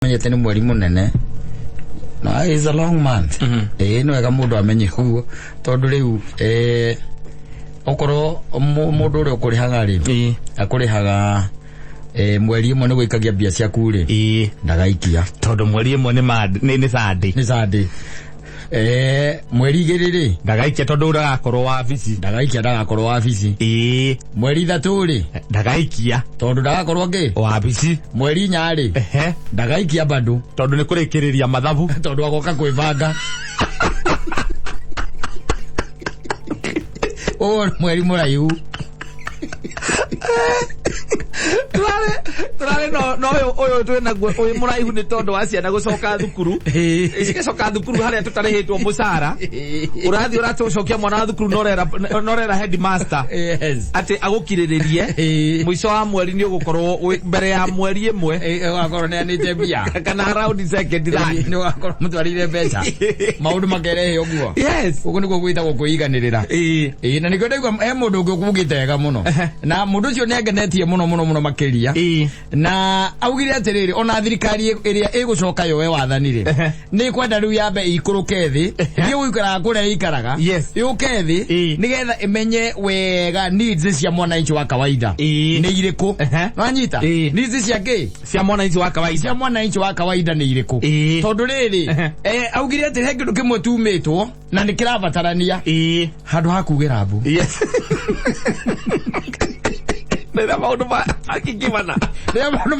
Menyete nĩ mweri mũnene na is a long month. Ĩĩ, nĩ wega mũndũ amenye ũguo, tondũ rĩu okorwo mũndũ ũrĩa ũkũrĩhaga rĩ, akũrĩhaga mweri ĩmwe nĩ gũikagia mbia ciaku rĩ, ndagaikia. Tondũ mweri ĩmwe nĩ nĩ Sunday. Nĩ Sunday. Mweri 2 rĩ, ndagaikia tondũ ndagakorwo wabici. Ndagaikia, ndagakorwo wabici. Mweri 3 rĩ, ndagaikia tondũ ndagakorwo ngĩ wabici. Mweri 4 rĩ, ndagaikia bado tondũ nĩ kũrĩkĩrĩria mathabu. Tondũ agoka kwĩbanga. Ũyũ nĩ mweri mũraihu. Tũrarĩ no ũyũ twĩ naguo ũyũ mũraihu nĩ tondũ wa ciana gũcoka thukuru. Cigacoka thukuru harĩa tũtarĩhĩtwo mũcara. Ũrathiĩ ũratũcokia mwana wa thukuru norera headmaster atĩ agũkirĩrĩrie. Mũico wa mweri nĩ ũgũkorwo mbere ya mweri ĩmwe. Ũgakorwo nĩanĩte mbia. Kana around second third. Nĩ ũgakorwo mũtwarĩire mbeca. Maũndũ makerehe ũguo. Ũguo nĩguo gwĩtagwo kwĩiganĩrĩra. Ĩĩ, na nĩkĩo ndaigua he mũndũ ũngĩ ũkugĩte wega mũno. Na mũndũ ũcio nĩ angenetie mũno mũno mũno makĩria. Na augire atĩrĩrĩ, ona thirikari ĩrĩa ĩgũcoka yoe wathani rĩ, nĩ ĩkwenda rĩu yambe ĩikũrũke thĩ, ĩthiĩ gũikaraga kũrĩa ĩikaraga, yũke thĩ, nĩgetha ĩmenye wega needs cia mwananchi wa kawaida nĩ irĩkũ. Wanyita? Needs cia kĩ? Cia mwananchi wa kawaida. Cia mwananchi wa kawaida nĩ irĩkũ? Tondũ rĩrĩ, augire atĩ he kĩndũ kĩmwe tumĩtwo na nĩ kĩrabatarania handũ ha kugĩra mbu. Rĩrĩa maũndũ makingimana. Rĩrĩa maũndũ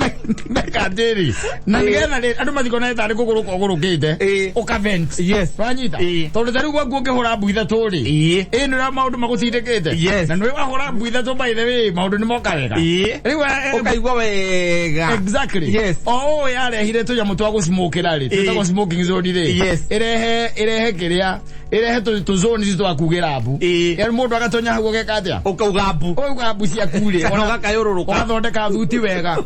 meka atĩrĩ, na nĩgetha rĩ, andũ matikone tarĩ kũgũrũka ũgũrũkĩte, ũka vent. Wanyita? Tondũ ta rĩu gwaku ũngĩhũra mbu 3 rĩ, ĩ nĩ ũrĩa maũndũ magũtindĩkĩte. Na nĩ wahũra mbu 3, by the way, maũndũ nĩ moka wega. Rĩu, Ũkaigua wega. Exactly. O ũũ yarehire tũnyamũ twa gũcimũkĩra rĩ, twĩtagwo smoking zone rĩ. Ĩrehe kĩrĩa, ĩrehe tũ zone ici twa kugĩra mbu. Yaani mũndũ agatonya hau ũgeka atĩa? Ũkauga mbu. Ũkauga mbu ciaku rĩ. Kana ũgakayũrũrũka. Ũgathondeka thuti wega.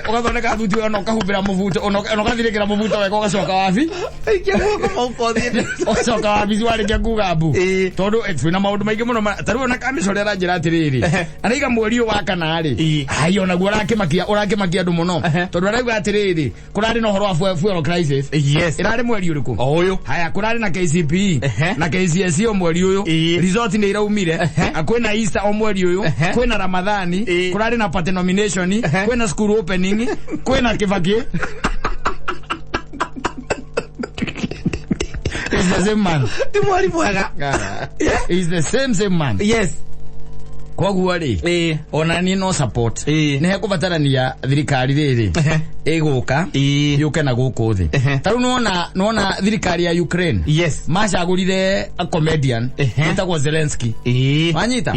Ũgathondeka thuti wega na ũkahumbĩra mũbuto, ona ũgathirĩkĩra mũbuto wega ũgacoka wabi. Aikia guoko mũhuko ũthiĩ. Ũgacoka wabici warĩkia kuga mbu. Tondũ twĩna maũndũ maingĩ mũno ta rĩu ona kamĩco ũrĩa aranjĩra atĩrĩrĩ. Araiga mweri ũyũ wa kana rĩ. Ai, onaguo ũrakĩmakia andũ mũno. Tondũ arauga atĩrĩrĩ, kũrarĩ na ũhoro wa fuel crisis. Ĩrarĩ mweri ũrĩkũ? O ũyũ. Haya, kũrarĩ na KCPE na KCSE o mweri ũyũ. Result nĩ iraumire. Kwĩna Easter o mweri ũyũ. Kwĩna Ramadhani. Kũrarĩ na party nomination. Kwĩna school opening. Kwĩna Kibaki. It's the same man. Ti mweri mwega. It's the same man. Koguo rĩ, ona niĩ no support. Nĩ hekũbatarania thirikari rĩrĩ ĩgũka yũke na gũkũ thĩ. Ta rĩu nĩwona thirikari ya Ukraine macagũrire a comedian wĩtagwo Zelensky. Wanyita?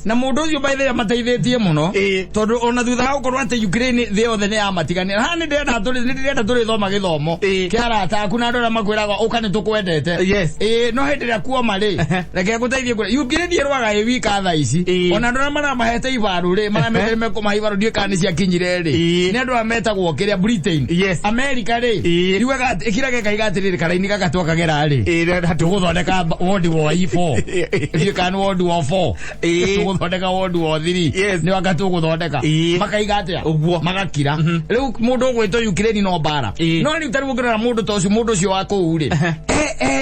Na mũndũ ũcio by the way amateithĩtie mũno. Tondũ ona thutha wa gũkorwo atĩ Ukraine thĩ yothe nĩ yamatiganĩra. Haha nĩ ndĩrenda tũrĩthoma gĩthomo kĩa arata aku na andũ arĩa makwĩraga ũka nĩ tũkwendete. No hĩndĩ ĩrĩa kuoma rĩ, reke ngũteithie kũrĩa. Ukraine ĩrũaga ĩ wika thaa ici. Ona andũ arĩa maramahete ibaru rĩ, maramete mekũmahe ibaru ndiũĩ kana nĩ ciakinyire rĩ. Nĩ andũ arĩa metagwo kĩrĩa Britain. America rĩ, yugaga atĩ, ĩkiraga ĩkaiga atĩrĩrĩ, karaini gaka twakagera rĩ, tũgũthondeka World War 4. Ndiũĩ kana nĩ World War 4. Tũgũthondeka World War 3. Nĩ anga tũgũthondeka. Makaiga atĩa? Ũguo. Magakira. Rĩu mũndũ ũgwĩtwo Ukraine no mbara. No rĩu ta rĩu ũngĩrora mũndũ ta ũcio, mũndũ ũcio wa kũu rĩ,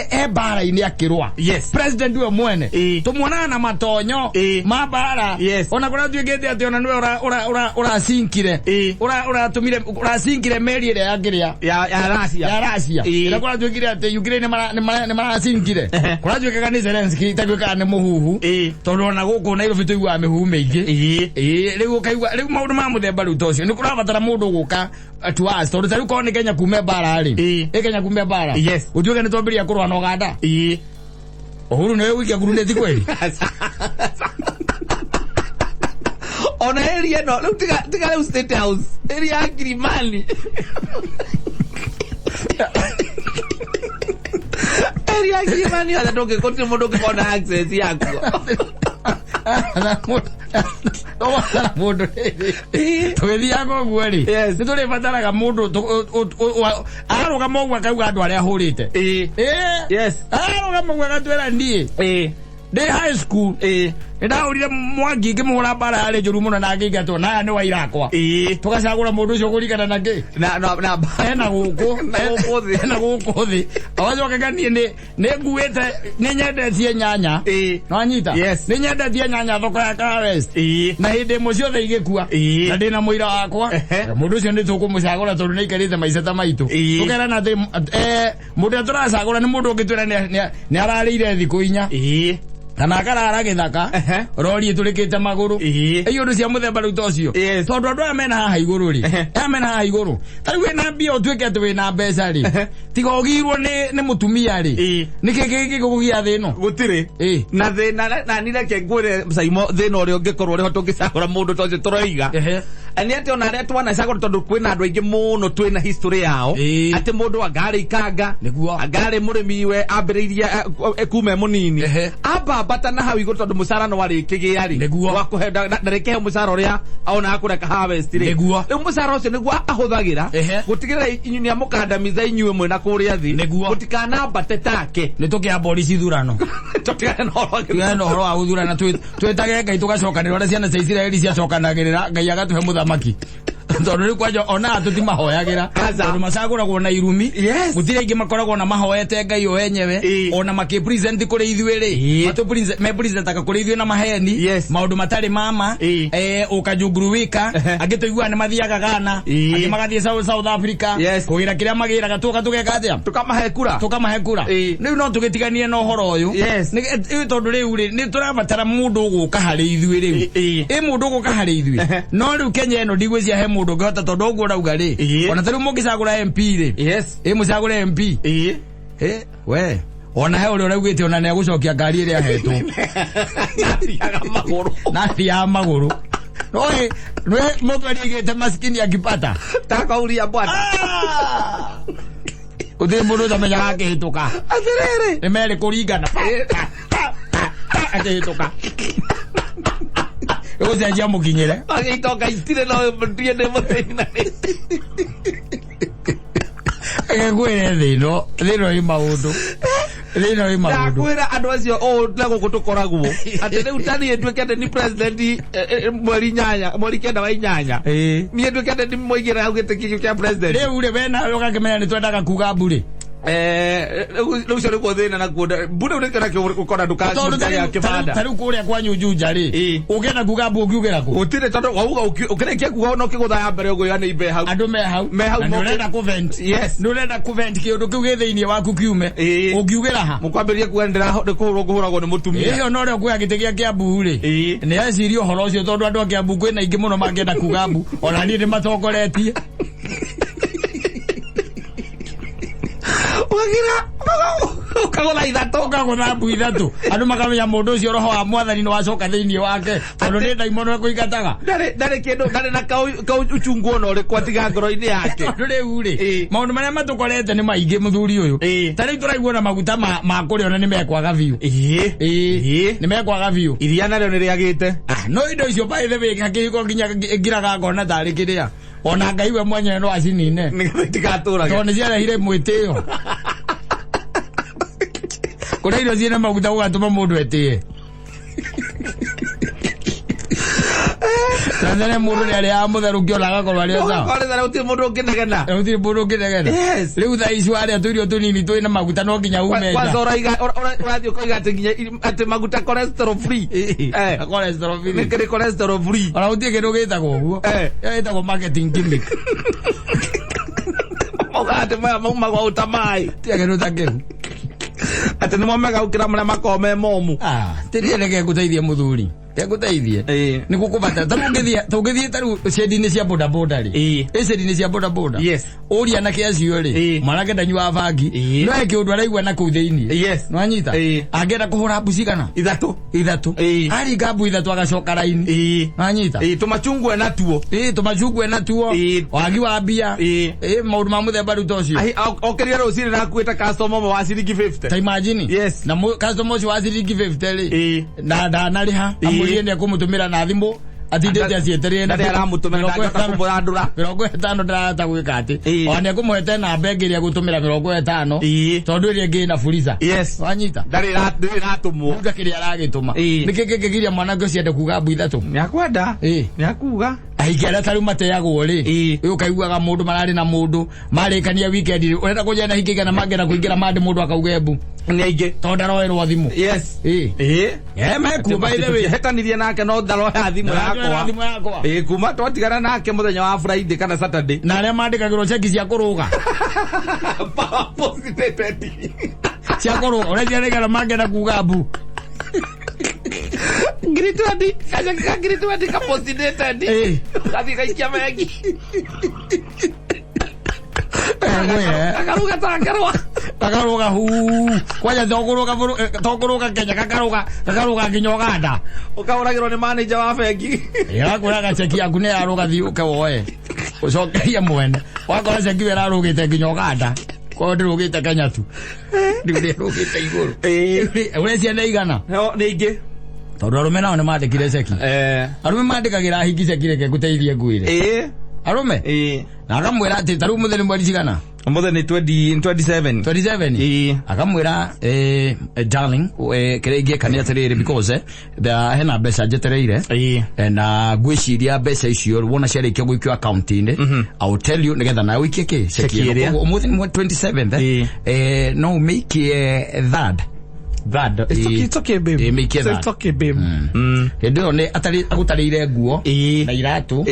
e mbara-inĩ akĩrũa. President we mwene. Tũmuonaga na matonyo ma mbara. Ona kũrĩa tuĩkĩte atĩ ona nĩwe ũracinkire. Ũratũmire, ũracinkire meri ĩrĩa ya kĩrĩa. Ya Russia. Ya Russia. Ĩrĩa kũratuĩkire atĩ Ukraine nĩ maracinkire. Kũratuĩkaga nĩ Zelensky, itakuĩkaga nĩ mũhuhu. Tondũ ona gũkũ Nairobi tũiguaga mĩhuhu mĩingĩ. Rĩu ũkaigua, rĩu maũndũ ma mũthemba rĩu ta ũcio, nĩ kũrabatara mũndũ gũka to us. Tondũ ta rĩu korwo nĩ Kenya kume mbara rĩ. Ĩ Kenya kume mbara. Gũtuĩke nĩ twambĩrĩria kũrũa na Uganda. Uhuru nĩwe gũikia guruneti kweli? Ona area ĩno, rĩu tiga rĩu State House, area ya Kilimani. Area ya Kilimani yothe gũtirĩ mũndũ ũngĩkorwo na access yakuo. Mũndũ rĩrĩ tũgĩthiaga ũguo rĩ, nĩ tũrĩbataraga mũndũ arũgama ũguo akauga andũ arĩa ahũrĩte. Arũgama ũguo agatwĩra niĩ ndĩ high school. Nĩ ndahũrire Mwangi ngĩmũhũra mbara yarĩ njũru mũno na ngĩingatwo, na aya nĩ waira akwa. Tũgacagũra mũndũ ũcio kũringana na kĩ? Na Ena gũkũ. Na gũkũ thĩ. Ena gũkũ thĩ. Agacoka niĩ nĩ nguĩte, nĩ nyendetie nyanya. Nĩwanyita? Yes. Nĩ nyendetie nyanya thoko ya Kahawa West. Na hĩndĩ ĩmwe ciothe igĩkua. Na ndĩna mũira wakwa. Mũndũ ũcio nĩ tũkũmũcagũra tondũ nĩ aikarĩte maica ta maitũ. Tũkerana atĩ, mũndũ ũrĩa tũracagũra nĩ mũndũ ũngĩtwĩra nĩ ararĩire thikũ 4. Kana akarara gĩthaka, rori ĩtũrĩkĩte magũrũ. Ĩ ũndũ cia mũthemba rĩu ta ũcio. Yes. Tondũ andũ aya mena haha igũrũ rĩ, aya mena haha igũrũ, ta rĩu wĩna mbia ũtuĩke atĩ wĩna mbeca rĩ, tiga ũgirwo nĩ mũtumia rĩ, nĩkĩ gĩkũgĩa thĩ ĩno? Gũtirĩ. Na thĩna, na niĩ reke ngwĩre Saimo, thĩna ũrĩa ũngĩkorwo ũrĩ ho tũngĩcagũra mũndũ ta ũcio tũroiga. Nĩ atĩ ona arĩa twanacagũra, tondũ kwĩna andũ aingĩ mũno twĩna history yao, atĩ mũndũ anga arĩ ikanga, Nĩguo. anga arĩ mũrĩmi we ambĩrĩirie, kuma e mũnini. Amba ambata na hau igũrũ tondũ mũcara no arĩkĩgĩa rĩ. Nĩguo. Wa kũhe, ndarĩkĩhe mũcara ũrĩa onaga kũrĩa Kahawa West rĩ. Nĩguo. Rĩu mũcara ũcio nĩguo ahũthagĩra gũtigĩrĩra inyuĩ nĩ amũkandamiza inyuĩ mwĩna kũrĩa thĩ. Nĩguo. Mũtikanambate take. Nĩ tũkĩamba ũri cithurano. Tũtigane na ũhoro wa Tũtigane na ũhoro wa gũthurana, twĩtage Ngai tũgacokanĩrĩra ũrĩa ciana cia Isiraeli ciacokanagĩrĩra, Ngai agatũhe mũthamaki. Tondũ rĩu kwanja ona tũtimahoyagĩra. Aca. Tondũ macagũragwo na irumi. Yes. Gũtirĩ aingĩ makoragwo na mahoete Ngai o enyewe. Ona makĩ-present kũrĩ ithuĩ rĩ, me presentaga kũrĩ ithuĩ na maheni. Yes. Maũndũ matarĩ mama. Ũkajunguruwika. Angĩ tũiguaga nĩ mathiaga Ghana. Angĩ magathiĩ South Africa. Yes. Kũgĩra kĩrĩa magĩraga, tũka tũgeka atĩa? Tũkamahe kura. Tũkamahe kura. Rĩu no tũgĩtiganie na ũhoro ũyũ. Yes. Nĩ, tondũ rĩu rĩ, nĩ tũrabatara mũndũ ũgũka harĩ ithuĩ rĩu. Ĩ mũndũ ũgũka harĩ ithuĩ. No rĩu Kenya ĩno ndigwĩciria he mũndũ ũngĩhota, tondũ ũguo ũrauga rĩ. Ona ta rĩu mũngĩcagũra MP rĩ. Yes. Ĩ mũcagũre MP. We. Ona he ũrĩa ũraugĩte ona nĩ egũcokia ngari ĩrĩa ahetwo. Nathiaga magũrũ. Nathiaga magũrũ. Oe, nĩ mũndũ arĩgĩte maskini akipata. Takauria bwana. Gũtirĩ mũndũ ũtamenyaga akĩhĩtũka. Atĩrĩrĩ. Nĩ merĩ kũringana. Akĩhĩtũka. Gũcenjia mũkinyĩre. Agĩitonga itirĩ no ndiĩ ndĩ mũthĩni na nĩ. Ngwĩre thĩ ĩno, thĩ ĩno ĩ maũndũ. Thĩ ĩno ĩ maũndũ. Ndakwĩra andũ acio ũũ na gũkũ tũkoragwo. Atĩ rĩu ta niĩ nduĩke atĩ ni president, mweri 8, mweri 9 wa 8. Niĩ nduĩke atĩ ni mũigĩra hau gĩtĩ kĩu kĩa president. Rĩu rĩ, we nawe ũgakĩmenya nĩ twendaga kuga mbu rĩ. Rĩu ũcio nĩguo thĩna naguo. Mbu rĩu nĩkĩo nakĩo ũkona Tondũ ndũka kĩbanda. ta rĩu kũrĩa kwanyu Juja rĩ, ũngĩenda kuga mbu ũngiugĩra kũ? Gũtirĩ, tondũ wauga ũkĩrĩkia kuga no kĩgũtha ya mbere ũguo nĩ imbe hau. Andũ me hau. Me hau Na nĩ moke. ũrenda kũ-vent. Yes. Nĩ ũrenda kũ-vent kĩũndũ kĩu gĩ thĩinĩ waku kiume. Ũngiugĩra ha? Mũkwambĩrĩria kuga nĩ kũhũrwo ngũhũragwo nĩ mũtumia. Ĩyo no rĩo kuoya gĩtĩ gĩa Kiambu rĩ. Nĩ ecirie ũhoro ũcio tondũ andũ a Kiambu kwĩna aingĩ mũno mangĩenda kuga mbu. Ona niĩ ndĩmatongoretie. Ũgagira, ũkagũtha ithatũ. Ũkagũtha mbu ithatũ. Andũ makamenya mũndũ ũcio roho wa mwathani nĩ wacoka thĩinĩ wake. Tondũ nĩ ndaimono ĩkũingataga. Ndarĩ kĩndũ, ndarĩ na kau uchungu ona ũrĩkũ atiga ngoro-inĩ yake. Tondũ rĩu rĩ, maũndũ marĩa matũkorete nĩ maingĩ mũthuri ũyũ. Ta rĩu tũraigua na maguta ma kũrĩa ona nĩ mekwaga biũ. Nĩ mekwaga biũ. Iria narĩo nĩ rĩagĩte. No indo icio by the way, hakĩhiko nginya ngiraga ngona tarĩ kĩrĩa. Ona Ngai we mwenyewe no acinine. Nĩgetha itigatũrage. Tondũ nĩ ciarehire mwĩtĩo. Kũrĩa irio ciĩna maguta gũgatũma mũndũ etĩe. Na tene mũndũ nĩ arĩaga mũtherũkio na agakorwo arĩ o sawa. Ũgakora tene gũtirĩ mũndũ ũngĩnegena. Gũtirĩ mũndũ ũngĩnegena. Yes. Rĩu thaa ici warĩa tũirio tũnini twĩna maguta no nginya ume nja. Kwanza ũrathiĩ ũkoiga atĩ nginya atĩ maguta cholesterol free. Cholesterol free. Nĩ kĩrĩ cholesterol free. Ona gũtirĩ kĩndũ gĩtagwo ũguo. Ĩyo ĩtagwo marketing gimmick. Maugaga atĩ maya maumagwo au ta maĩ. Tiga kĩndũ ta kĩu. Atĩ nĩmo mega gũkĩra marĩa makoragwo me momũ. Tĩrĩa reke ngũteithie mũthuri. Ngũteithie. Nĩ gũkũbatara. Ta tũngĩthiĩ ta rĩu cendi-inĩ cia boda boda rĩ. Ĩ cendi-inĩ cia boda boda. Yes. Ũria anake acio rĩ. Mwanake ndanyuaga bangi. No he kĩũndũ araigua na kũu thĩinĩ. Yes. Nĩwanyita? Angĩenda kũhũra mbu cigana? Ithatũ. Ithatũ. Aringa mbu ithatũ agacoka raini. Nĩwanyita? Tũmachungwa natuo. Tũmachungwa natuo. Wagi wa mbia. Maũndũ ma mũthemba rĩu ta ũcio. Okĩrire rũcinĩ na akuĩte customer ũmwe wa ciringi 50. Ta imagine. Yes. Na customer ũcio wa ciringi 50 rĩ. Na ndanarĩha. Amũrie nĩ ekũmũtũmĩra na thimũ. Atindĩte acietereire na aramũtũmĩra, ndangĩhota kũmũrandũra. 50 ndarahota gwĩka atĩ Ĩĩ. ona nĩekũmũhete namba ĩngĩ ĩrĩa egũtũmĩra 50, tondũ ĩrĩa ĩngĩ ĩna fuliza. Wanyita? Ndarĩ ĩratũmwo. Uga kĩrĩa aragĩtũma. Ĩĩ. Nĩkĩ kĩngĩgiria mwanake ũcio ende kuga mbu ithatũ? Nĩakwenda. Ĩĩ. Nĩakuga. Ahingi arĩa tarĩu mateagwo rĩ, Ĩĩ. ũyũ ũkaiguaga mũndũ mararĩ na mũndũ marĩkania weekend rĩ, ũrenda kũnjia na hingi igana mangĩenda kũingĩra mandĩ, mũndũ akauga embu, Nĩ aingĩ. tondũ ndaroerwo thimũ. Yes. Ĩĩ. Ĩĩ. Mekuo, by the way. Hetanirie nake no ndaroya thimũ Ndaroya yakwa. thimũ yakwa. Ĩĩ, kuma twatigana nake mũthenya wa Friday kana Saturday. Na arĩa mandĩkagĩrwo ceki cia kũrũga. Power positive. Cia kũrũga, ũrĩa ciarĩgana mangĩenda kuga mbu. 20,000, kaceki ka 20,000 ka postdated. Ĩĩ. Gathiĩ gaikia bengi. Ngwĩre. Gakaruga ta ngerwa. Gakaruga hu kwanja, tokũrũga tokũrũga Kenya, gakaruga gakaruga nginya Uganda. Ũkahũragĩrwo nĩ manager wa bengi. Ĩrakwĩra gaceki yaku nĩ yarũga, thiĩ ũke woe ũcokerie mwene. Wakora ceki ĩyo ĩrarũgĩte nginya Uganda, koguo ndĩrũgĩte Kenya tu, rĩu nĩrũgĩte igũrũ. Ũrĩa ciana igana. No, nĩ ingĩ. Tondũ arũme nao nĩ mandĩkire ceki. Arũme mandĩkagĩra hingi ceki, reke ngũteithie ngwĩre. Arũme na akamwĩra atĩ tarĩu mũthenya mweri cigana? Ũmũthĩ nĩ 20 27. 27. Ĩĩ. Akamwĩra, darling, kĩrĩa ingĩka nĩ atĩrĩrĩ, because hena mbeca njetereire. Na ngwĩciria mbeca icio wona ciarĩkia gũikio akaunti-inĩ, I will tell you nĩgetha nawe ũikie kĩ ceki Ceki ĩno. ĩrĩa. Koguo ũmũthĩ nĩ 27th, no ũmĩikie third. Third. It's okay, it's okay, babe. Ĩĩ, mĩikie It's third. okay, babe. Hĩndĩ ĩyo nĩ agũtarĩire nguo na iratũ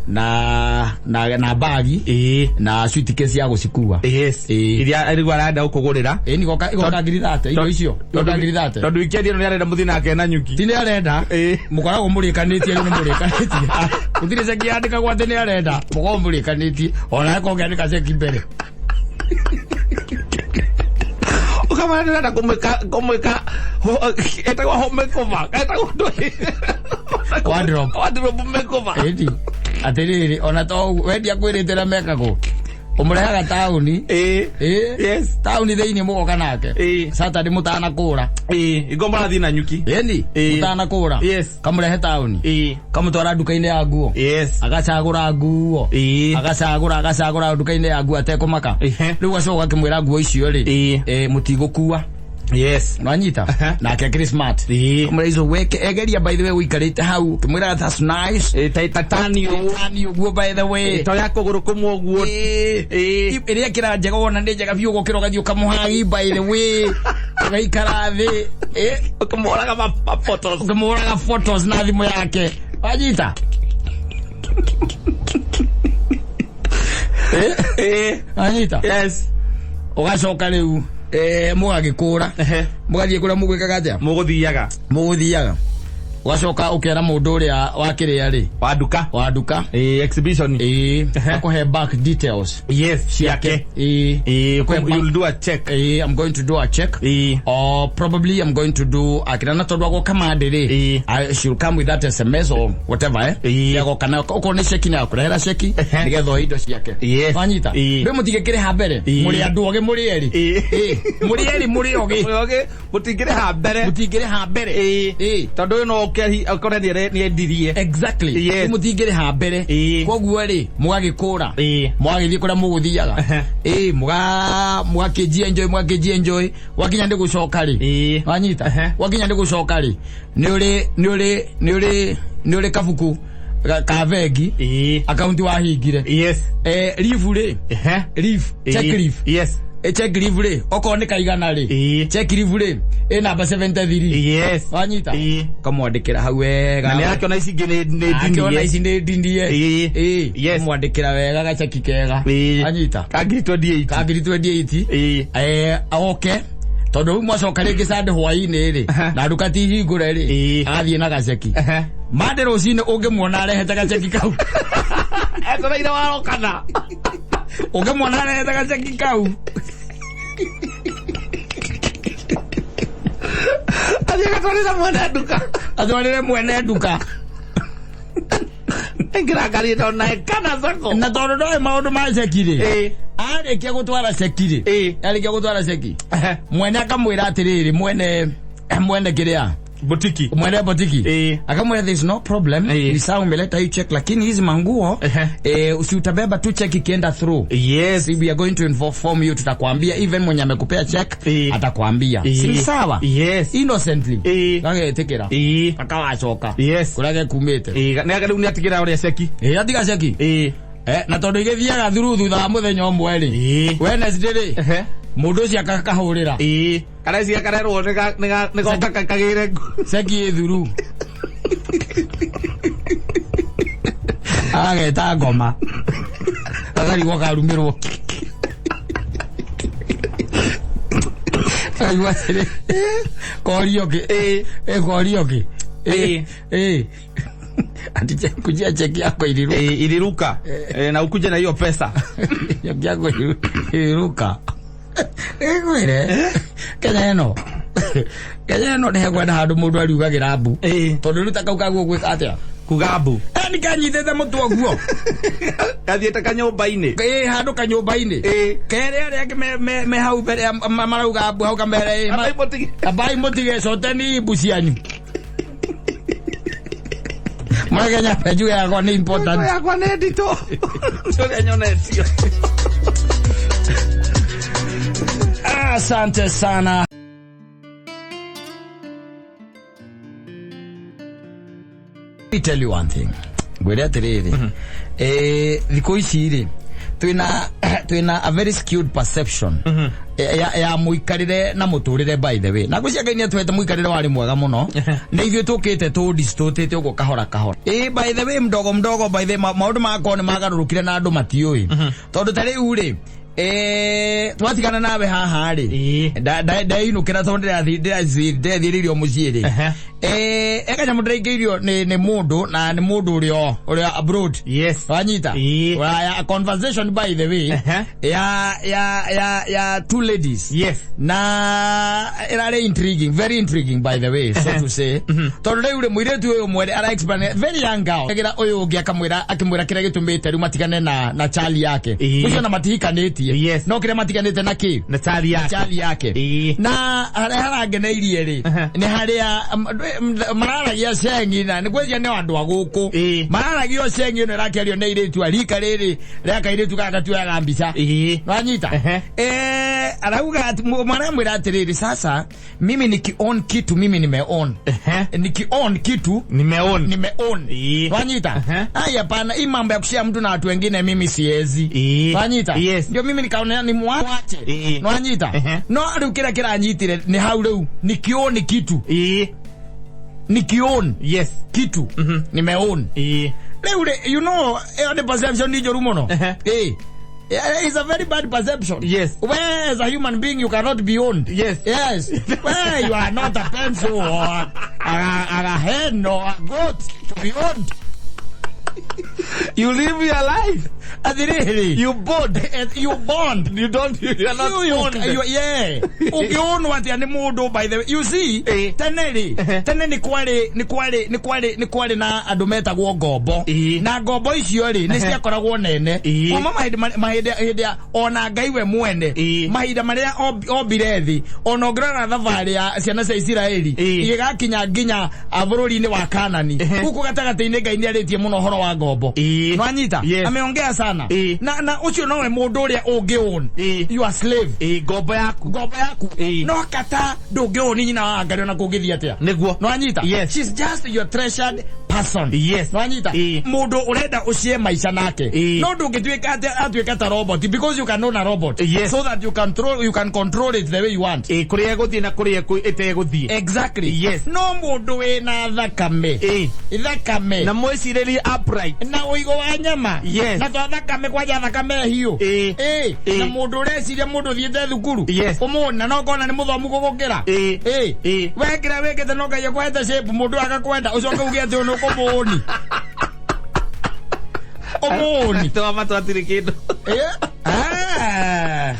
na bagi na suitcase ya gũcikua. Iria rĩu arenda gũkũgũrĩra. Ĩĩ, nĩ igoka 30,000 indo icio, igoka 30,000. Tondũ weekend ĩno nĩ arenda mũthiĩ nake na nyuki. Ti nĩ arenda. Mũkoragwo mũrĩkanĩtie, rĩu nĩ mũrĩkanĩtie, gũtirĩ ceki yandĩkagwo atĩ nĩ arenda, mũkoragwo mũrĩkanĩtie, ona akorwo ũngĩandĩka ceki mbere. Ũkamwĩra ndĩrenda kũmwĩka etagwo home makeover, etagwo ndũĩ? Wardrobe. Wardrobe makeover. Ĩndi atĩrĩrĩ, ona to ũguo, wendia kwĩrĩte na mekagwo, ũmũrehaga taũni. Ĩĩ. Taũni thĩinĩ mũgoka nake. Saturday mũtanakũra. Ĩĩ, ingo mũrathiĩ na nyuki. Ĩni. Mũtanakũra. Kamũrehe taũni. Kamũtwara nduka-inĩ ya nguo. Agacagũra nguo. Agacagũra, agacagũra nduka-inĩ ya nguo atekũmaka. Rĩu gacoka gakĩmwĩra nguo icio rĩ, mũtigũkua. Nwanyita? Nake akĩrĩ smart. Kamwĩra icio weke egeria, by the way ũikarĩte hau, kĩmwĩra that's nice. Ĩĩ, ta tatani ũũ. Tani ũguo, by the way. Ta ya kũgũrũ kũmwe ũguo. Ĩrĩa ĩkĩra njega, wona nĩ njega biũ gũkĩra ũgathiĩ ũkamũhagi, by the way ũgaikara thĩ. Ũkĩmũraga ma photos. Ũkĩmũraga photos na thimũ yake, wanyita? Wanyita? Yes. Ũgacoka rĩu, mũgagĩkũra, mũgathiĩ kũrĩa mũgwĩkaga atĩa? Mũgũthiaga. Mũgũthiaga, ũgacoka ũkera mũndũ ũrĩa wakĩrĩa rĩ, wa nduka, wa nduka. Ĩĩ, exhibition. Ĩĩ, akũhe back details Ciake. Ĩĩ. Akũhe You'll do a check. Ĩĩ, I'm going to do a check. Or probably I'm going to do akira tondu agoka mande rĩ, I should come with that SMS or whatever. Agoka na okorwo nĩ ceki, na akũrehera ceki nĩgetha oe indo ciake. Wanyita? Rĩu mũtingĩkĩrĩha mbere. Mũrĩ andũ ogĩ, mũrĩ erĩ. Ĩĩ, mũrĩ erĩ, mũrĩ ogĩ. Mũrĩ mũtingĩrĩha mbere. Mũtingĩrĩha mbere. Ĩĩ. Tondũ ũyũ no ũke ũkore nĩ endirie. Exactly. Rĩu mũtingĩrĩha mbere. Koguo rĩ, mũgagĩkũra, mũgagĩthiĩ kũrĩa mũgũthiaga. Ĩĩ, mũgakĩnjia enjoy, mũgakĩnjia enjoy, wakinya nĩ gũcoka rĩ, wanyita? Wakinya nĩ gũcoka rĩ, nĩ ũrĩ kabuku ka bengi, akaunti wahingire. Leave rĩ, leave check, leave. Check leave rĩ, okorwo nĩ kaigana rĩ, check leave rĩ, ĩ namba 73. Wanyita? Kamwandĩkĩra hau wega. Na nĩ akĩona ici ingĩ nĩ Akĩona ndinie. ici nĩ ndinie. Kamwandĩkĩra wega gaceki kega. Wanyita? Ka 28,000. Ka 28,000. Oke tondũ rĩu mwacoka rĩngĩ Sunday hwaĩ-inĩ rĩ, na nduka ti hingũre rĩ, agathiĩ na gaceki. Mande rũcinĩ ũngĩmuona arehete gaceki kau, Etereire warokana. Ũngĩmuona arehete gaceki kau, Athiĩ agatwarĩra mwene nduka. Atwarĩre mwene nduka. Aingĩra ngari ĩno nae kana sako. Na tondũ ndoĩ maũndũ ma ceki rĩ, arĩkia gũtwara ceki rĩ, arĩkia gũtwara ceki, mwene akamwĩra atĩrĩrĩ, mwene kĩrĩa Botiki. Mwene botiki. Akamwira there is no problem. Ni sawa umeleta hii check, lakini hizi manguo usiutabeba tu check ikienda through. We are going to inform you, tutakwambia, even mwenye amekupea check atakwambia. Si sawa? Yes. Innocently. Gagetikira. Akawacoka. Kuria gekumite. Nä rä u nä atigä ra å rä a ceki. Atiga ceki. Na tondu igithiaga through thutha wa muthenya ũmwe rĩ. Wednesday rĩ. Mũndũ ũcio akahũrĩra. Karecia karerwo nä goka kagä re. Ceki ĩ thuru. Agageta ngoma. Akarigwo karumirwo. Akaigua atĩrĩ, korio kĩ? Korio kĩ? Ati kujia cheki yako iliruka. Iliruka. Na ukuje na hiyo pesa. Cheki yako iliruka. Ĩkwĩre Kenya ĩno, Kenya ĩno nĩ hekwenda handũ mũndũ ariugagĩra mbu. Tondũ rĩu ta kau kaguo gwĩka atĩa? Kugambu. Nĩ kanyitĩte mũtwe ũguo. Kathiĩte kanyũmba-inĩ. Handũ kanyũmba-inĩ. Kerĩ arĩa angĩ me hau mbere marauga mbu hau kamere. Ambai mũtige. Ambai mũtige, coteni mbu cianyu. Mũreke nyambe njuge yakwa nĩ important. Yakwa nĩ nditũ. Ũrĩa nyonetio. Asante sana. Let me tell you one thing. Ngwĩre atĩrĩrĩ, thikũ ici rĩ, twĩna a very skewed perception ya mũikarĩre na mũtũrĩre, by the way. Na ngwĩciria Ngai nĩ atũhete mũikarĩre warĩ mwega mũno. Nĩ ithuĩ tũkĩte tũdistotĩte ũguo kahora kahora. By the way, mdogo mdogo, by the way, maũndũ magakorwo nĩ magarũrũkire na andũ matiũĩ. Tondũ ta rĩu rĩ, twatigana nawe haha rĩ, ndeinũkĩra tondũ ndĩrathiĩrĩirio mũciĩ rĩ, ekanyamũ ndĩraingĩirio nĩ mũndũ, na nĩ mũndũ ũrĩa abroad. Wanyita? Ya conversation, by the way, ya two ladies. Na ĩrarĩ intriguing, very intriguing, by the way, so to say. Tondũ rĩu rĩ, mũirĩtu ũyũ mwere ara explain, very young girl. Agira ũyũ ũngĩ akamwĩra, akĩmwĩra kĩrĩa gĩtũmĩte rĩu matigane na Charlie yake. Ũcio na matihikanĩtie. No kĩrĩa matiganĩte na kĩ? Na Charlie yake. Charlie yake. Na harĩa harangeneirie rĩ, nĩ harĩa mararagia cengi, na nĩ gwĩcia nĩ andũ a gũkũ. Mararagia cengi ĩno ĩrakĩario nĩ airĩtu a rika rĩrĩ rĩa kairĩtu gaka gatuoyaga mbica. Wanyita? Arauga maramwĩra atĩrĩrĩ, sasa mimi niki-own kitu, mimi nime-own. Niki-own kitu, Nimeon. Nime-own. Wanyita? Ai, hapana, hii mambo ya kushare mtu na watu wengine mimi siezi. Wanyita? Yes. Ndio mimi nikaona ni mwache. Wanyita? No rĩu kĩrĩa kĩranyitire nĩ hau rĩu niki-own kitu. Niki-own kitu. Nime-own. Rĩu rĩ, ĩyo nĩ perception nĩ njũru mũno. Yeah, it's a very bad perception. Where as a human being you cannot be owned. Yes. Where you are not a pencil or a hen or a goat to be owned. You live your life. Atĩrĩrĩ. You bond. You bond. You don't, you are not owned. You, yeah. Ũngĩonwo atĩa nĩ mũndũ, by the way. You see, tene rĩ, tene nĩ kwarĩ na andũ metagwo ngombo. Na ngombo icio rĩ, nĩ ciakoragwo nene. Kuma mahinda mahinda hĩndĩ ya ona Ngai we mwene. Mahinda marĩa ombire thĩ, ona ũngĩrora thabarĩ ya ciana cia Isiraeli, igĩgakinya nginya bũrũri-inĩ wa Kanani. Gũkũ gatagatĩ-inĩ Ngai nĩ arĩtie mũno ũhoro wa ngombo. Nwanyita? Yes. Ameongea sana. Na ũcio nowe mũndũ ũrĩa ũngĩ-own. You are slave. Ngombo yaku. Ngombo yaku. No kata ndũngĩ-own nyina wa Ngai ona kũngĩthiĩ atĩa. Nĩguo. Nwanyita? Yes. She's just your treasured person. Nwanyita? Mũndũ ũrenda ũcie maica nake. No ndũngĩtuĩka atĩ atuĩka ta robot, because you can own a robot. So that you can control it the way you want. Kũrĩa ĩgũthiĩ na kũrĩa ĩtegũthiĩ. Exactly. No mũndũ wĩna thakame. Thakame. Na mwĩcirĩrie upright. Na ũigũ wa nyama. Na twa thakame kwanja thakame hiũ. Na mũndũ ũreciria, mũndũ ũthiĩte thukuru. Ũmũna no kona nĩ mũthomu gũgũkĩra. We kĩrĩa wĩkĩte no Ngai akũhete shape, mũndũ agakwenda, ũcoke uge atĩ ũyũ nĩ ũkũmũũni. Ũmũũni. Twa matũ hatirĩ kĩndũ. Ah.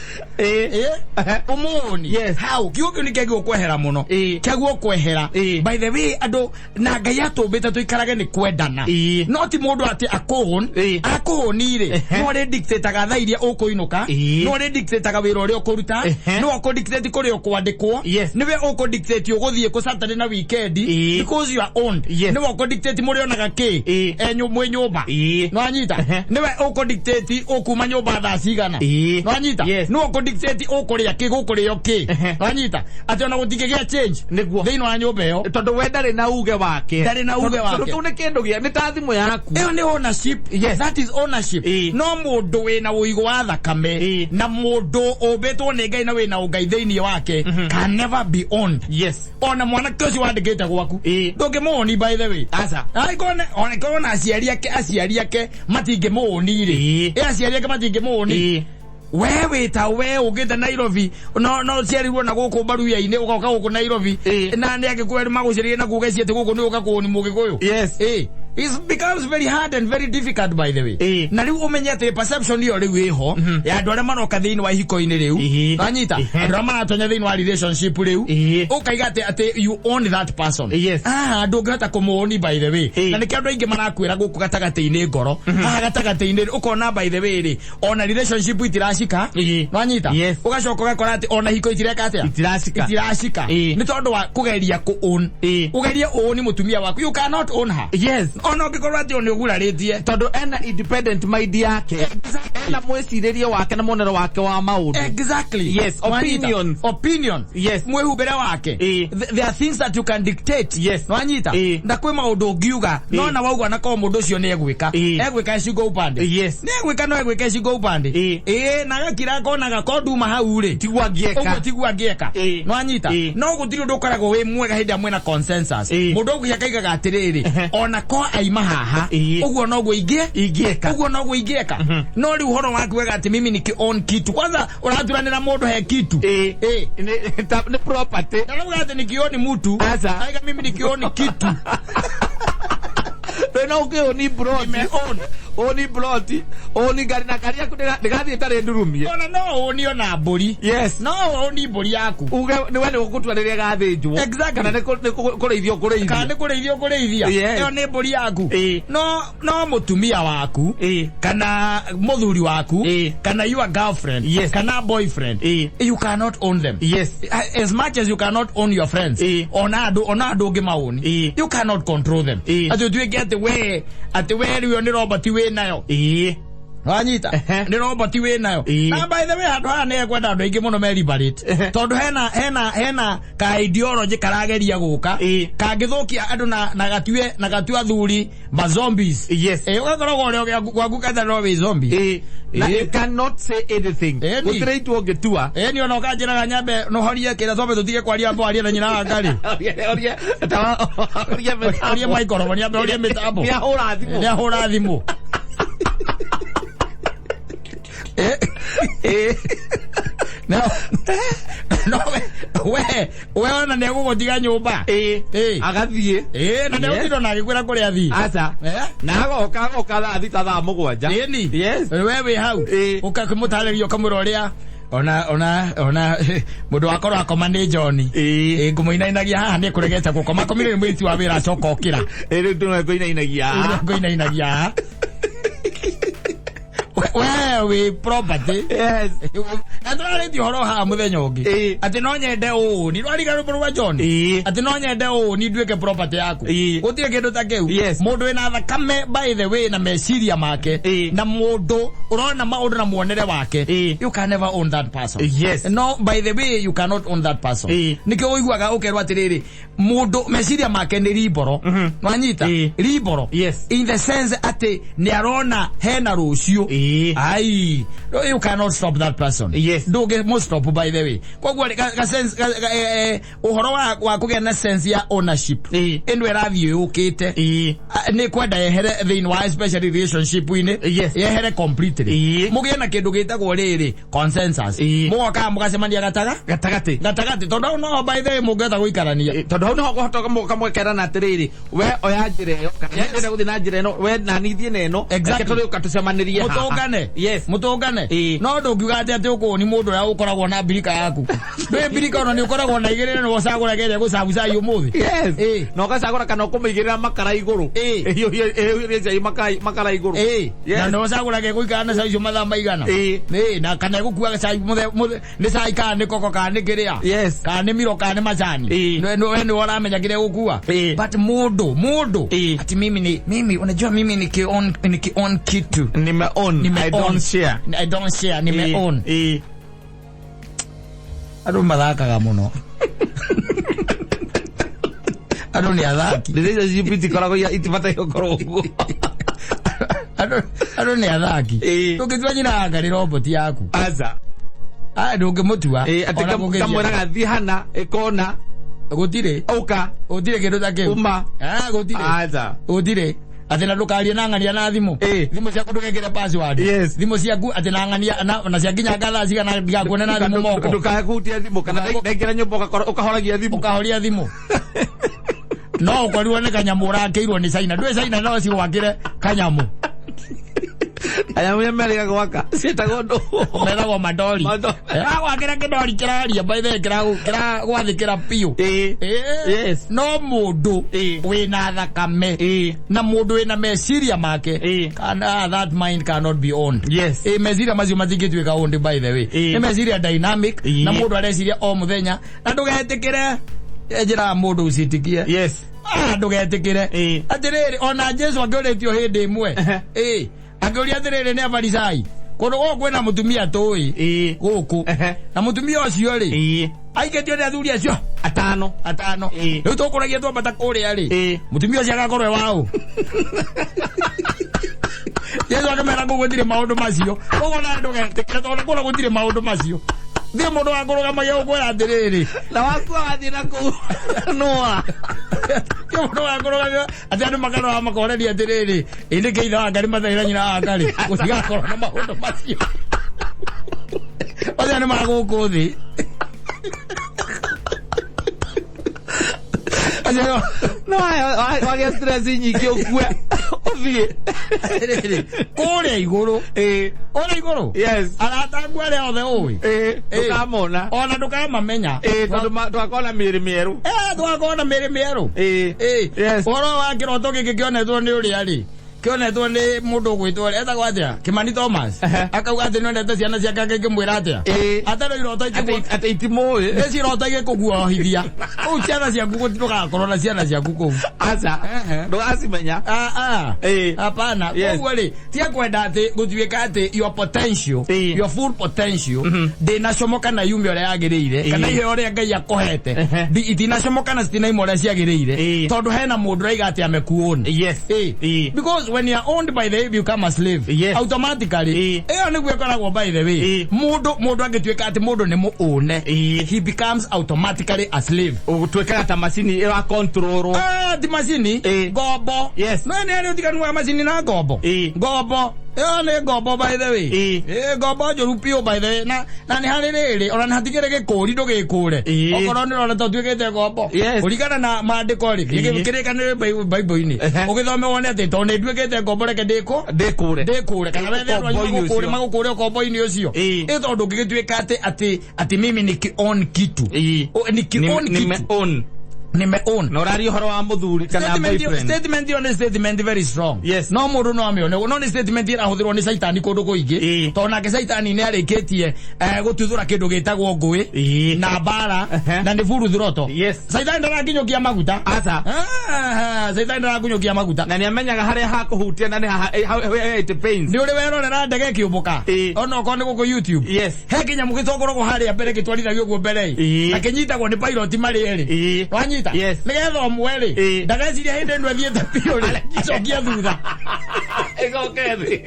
Ũmũni. Yes. How kiugo kĩu nĩ kĩagĩrĩirwo kwehera mũno. Kĩagĩrĩirwo kwehera. By the way, andũ na Ngai atũmbĩte tũikarage nĩ kwendana. No ti mũndũ atĩ akũhũn akũhũni rĩ, no arĩ dictataga thaa iria ũkũinũka, no arĩ dictataga wĩra ũrĩa ũkũruta, no akũ dictate kũrĩa ũkwandĩkwo, nĩwe ũkũ dictate ũgũthiĩ kũ Saturday na weekend, because you are owned. Nĩwe ũkũ dictate mũrĩonaga kĩ mwĩ nyũmba. Nĩwanyita? Nĩwe ũkũ dictate ũkuma nyũmba thaa cigana. Nĩwanyita? Nĩwe ũkũ dictate ũkũrĩa kĩ, gũkũrĩo kĩ. Nĩwanyita atĩ ona gũtingĩgĩa change Nĩguo. thĩinĩ wa nyũmba ĩyo. Tondũ we ndarĩ na uge wake. Ndarĩ na uge wake. Tondũ kĩu nĩ kĩndũ gĩa nĩ ta thimũ yaku. Ĩyo nĩ ownership. That is ownership. No mũndũ wĩna ũigũ wa thakame na mũndũ ũmbĩtwo nĩ Ngai na wĩna ũngai thĩinĩ wake can never be owned. Ona mwanake ũcio wandĩkĩte gwaku ndũngĩmũũni, by the way. Aca. Angĩkorwo ona ona aciari ake matingĩmũũni rĩ, ĩ aciari ake matingĩmũũni. We wĩta we ũkĩte Nairobi, no ciarirwo na gũkũ Mbaruya-inĩ, ũgoka gũkũ Nairobi na nĩ angĩkũrĩa magũciarire na kuga ciatĩ gũkũ nĩ ũka kũũni Mũgĩkũyũ. It becomes very hard and very difficult, by the way. Na rĩu ũmenye atĩ perception ĩyo rĩu ĩho ya andũ arĩa maroka thĩinĩ wa ihiko-inĩ rĩu. Wanyita? Andũ arĩa maratonya thĩinĩ wa relationship rĩu, ũkaiga atĩ you own that person. Ah, ndũngĩhota kũmũũni, by the way. Na nĩkĩo andũ aingĩ marakwĩra gũkũ gatagatĩ-inĩ ngoro haha gatagatĩ-inĩ, ũkona, by the way rĩ, ona relationship itiracika. Nwanyita? Ũgacoka ũgakora atĩ ona hiko itireka atĩa? Itiracika. Itiracika. Nĩ tondũ wa kũgeria kũ own. Ũgerie own mũtumia waku, you cannot own her. Ona ũngĩkorwo atĩ nĩ ũgurarĩtie. Tondũ ena independent mind yake, ena mwĩcirĩrie wake na muonero wake wa maũndũ. Nwanyita? Opinions. Opinion. Mwĩhumbĩre wake. There are things that you can dictate. Nwanyita? Na kwĩ maũndũ ũngiuga no na wauga na korwo mũndũ ũcio nĩ egwĩka, egwĩka ĩcingo upande. Nĩ egwĩka, no egwĩka ĩcingo upande. Ĩĩ, na gakira akonaga ko nduma hau rĩ, Tiguo angĩeka. Ũguo tiguo angĩeka. Nwanyita? No gũtirĩ ũndũ ũkoragwo wĩ mwega hĩndĩ ĩrĩa mwĩna consensus. Mũndũ ũguo akaigaga atĩrĩrĩ, ona ko aima haha, ũguo noguo ingĩ Ingĩeka. Ũguo noguo ingĩeka. No rĩu ũhoro wa kugaga atĩ mimi niki own kitu, kwanza ũraturanĩra mũndũ he kitu. Nĩ property. Narauga atĩ nikioni mtu. Aca. Aiga mimi nikioni kitu. Rĩu no ũkĩũni plot. Nime-own. Ũni plot, ũni ngari, na ngari yaku ndĩgathiĩ ĩtarĩ ndurumie. Ona no ũni ona mbũri. No ũni mbũri yaku. Uge nĩ we nĩ ũgũtua rĩrĩa ĩgathĩnjwo. Kana nĩ kũrĩithio Kana kũrĩithio. Nĩ kũrĩithio kũrĩithia. Ĩyo nĩ mbũri yaku. No mũtumia waku kana mũthuri waku kana your girlfriend kana boyfriend, you cannot own them. As much as you cannot own your friends, ona andũ ũngĩ maũni, you cannot control them, atĩ ũtuĩke atĩ we rĩu nĩ robot wĩ nayo. Wanyita? Nĩ robot wĩ nayo. Na by the way, handũ haha nĩ ekwenda andũ aingĩ mũno meliberate, tondũ hena ka ideology karageria gũka kangĩthũkia andũ na gatue athuri ma zombies. Ũgakoragwo ũrĩa gwaku ketha no wĩ zombie. Na you cannot say anything. Gũtirĩ itua ũngĩtua. Ni ona ũkanjĩraga nyambe nohorie kĩrĩa, twambe tũtige kwaria, mbo arie na nyina wa ngari. Orie, orie mĩtambo. Orie microphone, nyambe orie mĩtambo. Nĩahũra thimũ. Nĩahũra thimũ. No we ona nĩ egũgũtiga nyũmba. Agathiĩ. Na nĩ na agĩkwĩra kũrĩa athiĩ. Aca. Na agoka thaa 6, thaa 7. Ĩni. We wĩ hau ũkakĩmũtarĩria, ũkamwĩra ũrĩa ona mũndũ wakorwo akoma nĩ John. Ngũmũinainagia haha nĩ kũregete gũkoma, akomire nĩ mũrĩti wa wĩra, acoka okĩra. Rĩu ndũna kũinainagia. Ngũinainagia haha we wĩ property. Na tũrarĩtie ũhoro haha mũthenya ũngĩ atĩ no nyende ũũ ni rwariga rwĩmbo rwa John, atĩ no nyende ũũ ni nduĩke property yaku. Gũtirĩ kĩndũ ta kĩu. Mũndũ wĩna thakame, by the way, na meciria make na mũndũ ũrona maũndũ na muonere wake, you can never own that person. No, by the way, you cannot own that person. Nĩkĩo ũiguaga ũkerwo atĩrĩrĩ, mũndũ meciria make nĩ liberal. Nwanyita? Liberal in the sense atĩ nĩ arona hena rũciũ. Ai, you cannot stop that person. Ndũngĩ mũ stop, by the way. Koguo ga sense ũhoro wa kũgĩa na sense ya ownership ĩno ĩrathiĩ yũkĩte. Nĩ kwenda yehere thĩinĩ wa especially relationship-inĩ. Yehere completely. Mũgĩe na kĩndũ gĩtagwo rĩrĩ consensus. Mũgokaga mũgacemania gataga Gatagatĩ. Gatagatĩ, tondũ hau no, by the way, mũngĩhota gũikarania. Tondũ hau nĩho kũhota kamwekerana atĩrĩrĩ, we oya njĩra ĩyo, kana ndĩrenda gũthiĩ na njĩra ĩno, we nani thiĩ na ĩno. Reke tũrĩũka tũcemanĩrie haha. Mũtũngane. Mũtũngane. Yes. Mũtũngane. Ĩĩ. No ndũngiuga atĩ atĩ ũkũũni mũndũ ũrĩa ũkoragwo na mbirika yaku. Ndũĩ mbirika ona nĩ ũkoragwo na igĩrĩ na ũcagũraga ĩrĩa gũcabu cai ũmũthĩ. Yes. Ĩĩ. Na ũgacagũra kana ũkũmĩigĩrĩra makara igũrũ. Ĩĩ. Ĩhiũhie cai makara igũrũ. Ĩĩ. Yes. Na nĩ ũcagũraga ĩgũikara na cai ũcio mathaa maigana. Ĩĩ. Ĩĩ, na kana ĩgũkuaga cai nĩ cai kana nĩ koko kana nĩ kĩrĩa. Yes. Kana nĩ miro kana nĩ macani. Ĩĩ. We nĩwe ũramenya kĩrĩa ĩgũkua. Ĩĩ. But mũndũ Ĩĩ. ati mimi ni mimi, unajua mimi niki own, niki own kitu. Nime own. Nime I don't own. share. I don't share, nime Ĩĩ. own. Ĩĩ. Andũ mathakaga mũno. Andũ nĩ athaki. Relationship itikoragwo itibataire gũkorwo ũguo. Andũ nĩ athaki. Ĩĩ. Ndũngĩtua nyina anga nĩ robot yaku. Aca. Ah, ndũngĩmũtua. Ĩĩ, atĩ Ona kũngĩthiĩ kamwĩraga thiĩ hana ĩkona Gũtirĩ. ũka Gũtirĩ kĩndũ ta kĩu. uma. Ah, gũtirĩ. Aca. Gũtirĩ. Atĩ na ndũkarie na ng'ania na thimũ. Ĩĩ. Thimũ ciaku ndũgekĩre password. Yes. Thimũ ciaku atĩ na ng'ania na cia nginya thaa cigana ndigakuone na thimũ moko. Ndũkae kũhutia thimũ kana ndaingĩra nyũmba ũkahoragia thimũ. Ũkahoria thimũ. No ũkorirwo nĩ kanyamũ ũrakĩirwo nĩ China. Ndũĩ China no cigwakĩre kanyamũ. Aya merĩga gwaka ciĩtagwo ndũ. Metagwo mandori. Mandori. Agwakĩra kĩndori kĩraria by the way kĩragwathĩkĩra biũ. Ĩĩ. Ĩĩ. Yes. No mũndũ Ĩĩ. wĩna thakame Ĩĩ. na mũndũ wĩna meciria make Ĩĩ. kana that mind cannot be owned. Yes. Ĩĩ, meciria macio matingĩtuĩka owned by the way. Ĩĩ. Nĩ meciria dynamic Ĩĩ. na mũndũ areciria o mũthenya na ndũgetĩkĩre njĩraga mũndũ ũcitikie. Yes. Ah, ndũgetĩkĩre. Ĩĩ. Atĩrĩrĩ, ona Jesu akĩũrĩtio hĩndĩ ĩmwe. Ĩĩ, akĩũria atĩrĩrĩ nĩ Afarisai. Kũndũ gũkũ kwĩna mũtumia tũĩ Ĩĩ. gũkũ. Na mũtumia ũcio rĩ, Ĩĩ. aikĩtio nĩ athuri acio Atano. atano. Ĩĩ. Rĩu tũkũragia twambata kũrĩa rĩ, Ĩĩ. mũtumia ũcio agakorwo e waũ. Jesu akĩmera kũu gũtirĩ maũndũ macio. Koguo nawe ndũgetĩkĩre tondũ kũrĩa gũtirĩ maũndũ macio. Thiĩ mũndũ wa kũrũgamagia gũkwĩra atĩrĩrĩ. Na wakua wathiĩ na kũu nũa. Kĩ mũndũ wa kũrũgamia atĩ andũ makarora makoreria atĩrĩrĩ, ĩ nĩ kĩ ithe wa Ngarĩ matarĩ na nyina wa Ngarĩ. Gũtigakorwo na maũndũ macio. Macio nĩ ma gũkũ thĩ. Acio No wagĩa stress nyingĩ ũkue ũthiĩ. atĩrĩrĩ, kũrĩa igũrũ. Ĩĩ. Kũrĩa igũrũ. Yes. Arata aku arĩa othe ũĩ. Ĩĩ. Ndũkamona. Ona ndũkamamenya. Ĩĩ, tondũ twakorwo na mĩĩrĩ mĩerũ. Twakorwo na mĩĩrĩ mĩerũ. Ĩĩ. Ĩĩ. Yes. Ũhoro wa kĩroto gĩkĩ kĩonetwo nĩ ũrĩa rĩ, kĩonetwo nĩ mũndũ ũgwĩtwo etagwo atĩa? Kĩmani Thomas. Akauga atĩ nĩondete ciana ciake akĩmwĩra atĩa? Ĩĩ. Atarĩ iroto ikĩgũ- Atĩ itimũĩ. Nĩ ciroto igĩkũguohithia. Kũu ciana ciaku ndũgakorwo na ciana ciaku kũu. Aca. Ndũgacimenya. Ah, ah. Ĩĩ. Hapana. Yes. Koguo rĩ, tiga kwenda atĩ gũtuĩka atĩ your potential, Ĩĩ. your full potential, ndĩnacomoka na yume ũrĩa yagĩrĩire, kana Ĩĩ. iheo ũrĩa Ngai akũhete, Ehe. itinacomoka na citinaima ũrĩa ciagĩrĩire, Ĩĩ. tondũ hena mũndũ ũraiga atĩ amekuown. Yes. Ĩĩ. Ĩĩ. Because when you are owned by the way, you become a slave. Yes. Automatically. Ĩĩ. Ĩyo nĩguo ĩkoragwo by the way. Ĩĩ. Mũndũ angĩtuĩka atĩ mũndũ nĩ mũũne, Ĩĩ. he becomes automatically a slave. Ũgũtuĩkaga ta macini ĩra control. Ah, ti macini. Ĩĩ. Ngombo. Yes. No nĩ harĩ ũtiganu wa macini na ngombo. Ĩĩ. Ngombo. Ĩyo nĩ ngombo by the way. Ĩĩ. Ĩĩ, ngombo njũru biũ by the way. Na nĩ harĩ rĩrĩ, ona nĩ hatigĩrĩ gĩkũri ndũgĩkũre. Ĩĩ. Okorwo nĩ ũrona ta ũtuĩkĩte ngombo. Yes. Kũringana na maandĩko rĩ, Ĩĩ. kĩrĩkanĩro Bible-inĩ. Ehe. Ũgĩthome wone atĩ tondũ nĩ nduĩkĩte ngombo reke ndĩkũ Ndĩkũre. ndĩkũre kana wethe andũ anyu Ũkombo-inĩ magũkũre ũcio. magũkũre ũkombo-inĩ ũcio. Ĩĩ. Ĩ tondũ ũngĩgĩtuĩka atĩ mimi niki own kitu. Ĩĩ. Niki own Nime kitu. own. Nime own. Na ũraria ũhoro wa mũthuri kana boyfriend. Statement ĩyo nĩ statement very strong. Yes. No mũndũ no amĩone no nĩ statement ĩrahũthĩrwo nĩ caitani kũndũ kũingĩ. Ĩĩ. Tondũ nake caitani nĩ arĩkĩtie gũtuthũra kĩndũ gĩtagwo ngũĩ Ĩĩ. na mbara Ehe. na nĩ furuthroto. Yes. Caitani ndarakinyũkia maguta. Aca. Ah, caitani ndarakinyũkia maguta. Na nĩamenyaga harĩa hakũhutia na nĩ haha it pains. Nĩ ũrĩ werorera ndege ĩkĩũmbũka. Ĩĩ. Ona okorwo nĩ gũkũ YouTube. Yes. He kĩnyamũ gĩtongoragwo harĩa mbere gĩtwarithagio ũguo mbere ĩ. Ĩĩ. Na kĩnyitagwo nĩ pilot marĩ erĩ. Ĩĩ. Wanyita? Yes. Nĩgetha ũmwe rĩ, Ĩĩ. ndageciria hĩndĩ ĩno ĩthiĩte biũ rĩ, icokie thutha. Ĩcoke thĩ.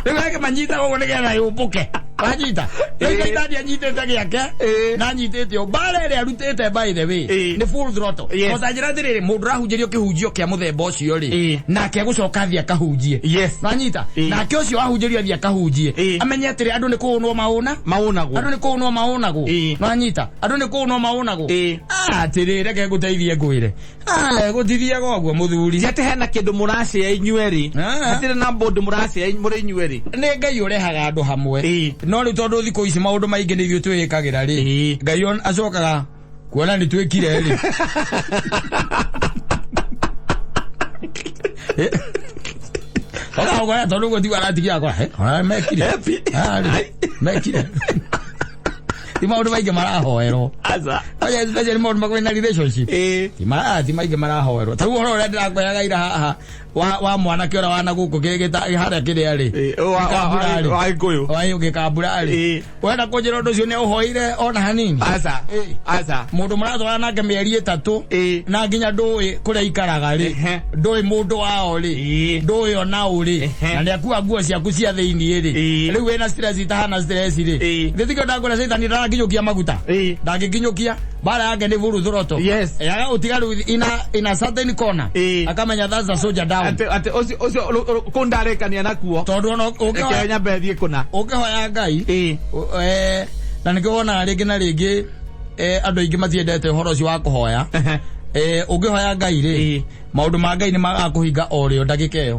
Rĩu eke manyita ũguo nĩgetha yũmbũke. Wanyita. Rĩu caitani anyitĩte gĩake na anyitĩte o mbara ĩrĩa arutĩte, by the way, nĩ full throttle. Kosa njĩra atĩrĩrĩ, mũndũ ũrahunjĩrio kĩhunjio kĩa mũthemba ũcio rĩ, nake agũcoka athiĩ akahunjie. Wanyita. Nake ũcio ahunjĩrio athiĩ akahunjie, amenye atĩrĩ, andũ nĩ kũũnwo maũna, maũnagwo, andũ nĩ kũũnwo maũnagwo. Nwanyita, andũ nĩ kũũnwo maũnagwo. Atĩrĩ, reke ngũteithie, ngwĩre gũtithiaga ũguo, mũthuri. Ti atĩ hena kĩndũ mũracĩa inyuerĩ. Hatirĩ na mbũndũ mũracĩa mũrĩ inyuerĩ. Nĩ Ngai ũrehaga andũ hamwe. No rĩu tondũ thikũ ici maũndũ maingĩ nĩ ithuĩ twĩĩkagĩra rĩ, Ngai acokaga kuona nĩ twĩkire rĩ, oga ũgoya tondũ ũguo tiguo aratigia akora, "Eh, mekire." Happy. Ah, rĩ, mekire ti maũndũ maingĩ marahoerwo. Aca. Oya, especially maũndũ makwĩ na relationship. Ti maingĩ marahoerwo. Ta rĩu ũhoro ũrĩa ndĩrakweaga ira haha wa mwanake ũrĩa wana gũkũ harĩa kĩrĩa rĩ, Wa Gĩkambura rĩ. wa Gĩkũyũ. Wa gĩkambura rĩ, wenda kũnjĩra ũndũ ũcio nĩ ũhoire ona hanini? Aca. Aca. Mũndũ mũratwarana nake mĩeri 3 na nginya ndũĩ kũrĩa ikaraga rĩ, ndũĩ mũndũ wao rĩ, ndũĩ ona ũ rĩ, na nĩ akua nguo ciaku cia thĩiniĩ rĩ, rĩu wĩna stress itahana stress rĩ, gĩtikĩo ndakwĩra caitani ndarakinyũkia maguta. Ndangĩkinyũkia, mbara yake nĩ full throttle. Yaga ũtiga rĩu in a certain corner, akamenya that's a soldier down. Atĩ ũcio kũu ndarĩkania nakuo. Tondũ ona Reke ũngĩhoya nyambe thiĩ kũna. Ũngĩhoya Ngai, na nĩkĩo wonaga rĩngĩ na rĩngĩ, andũ aingĩ matiendete ũhoro ũcio wa kũhoya. Ũngĩhoya Ngai rĩ, maũndũ ma Ngai nĩ magakũhinga o rĩo ndagĩka ĩyo,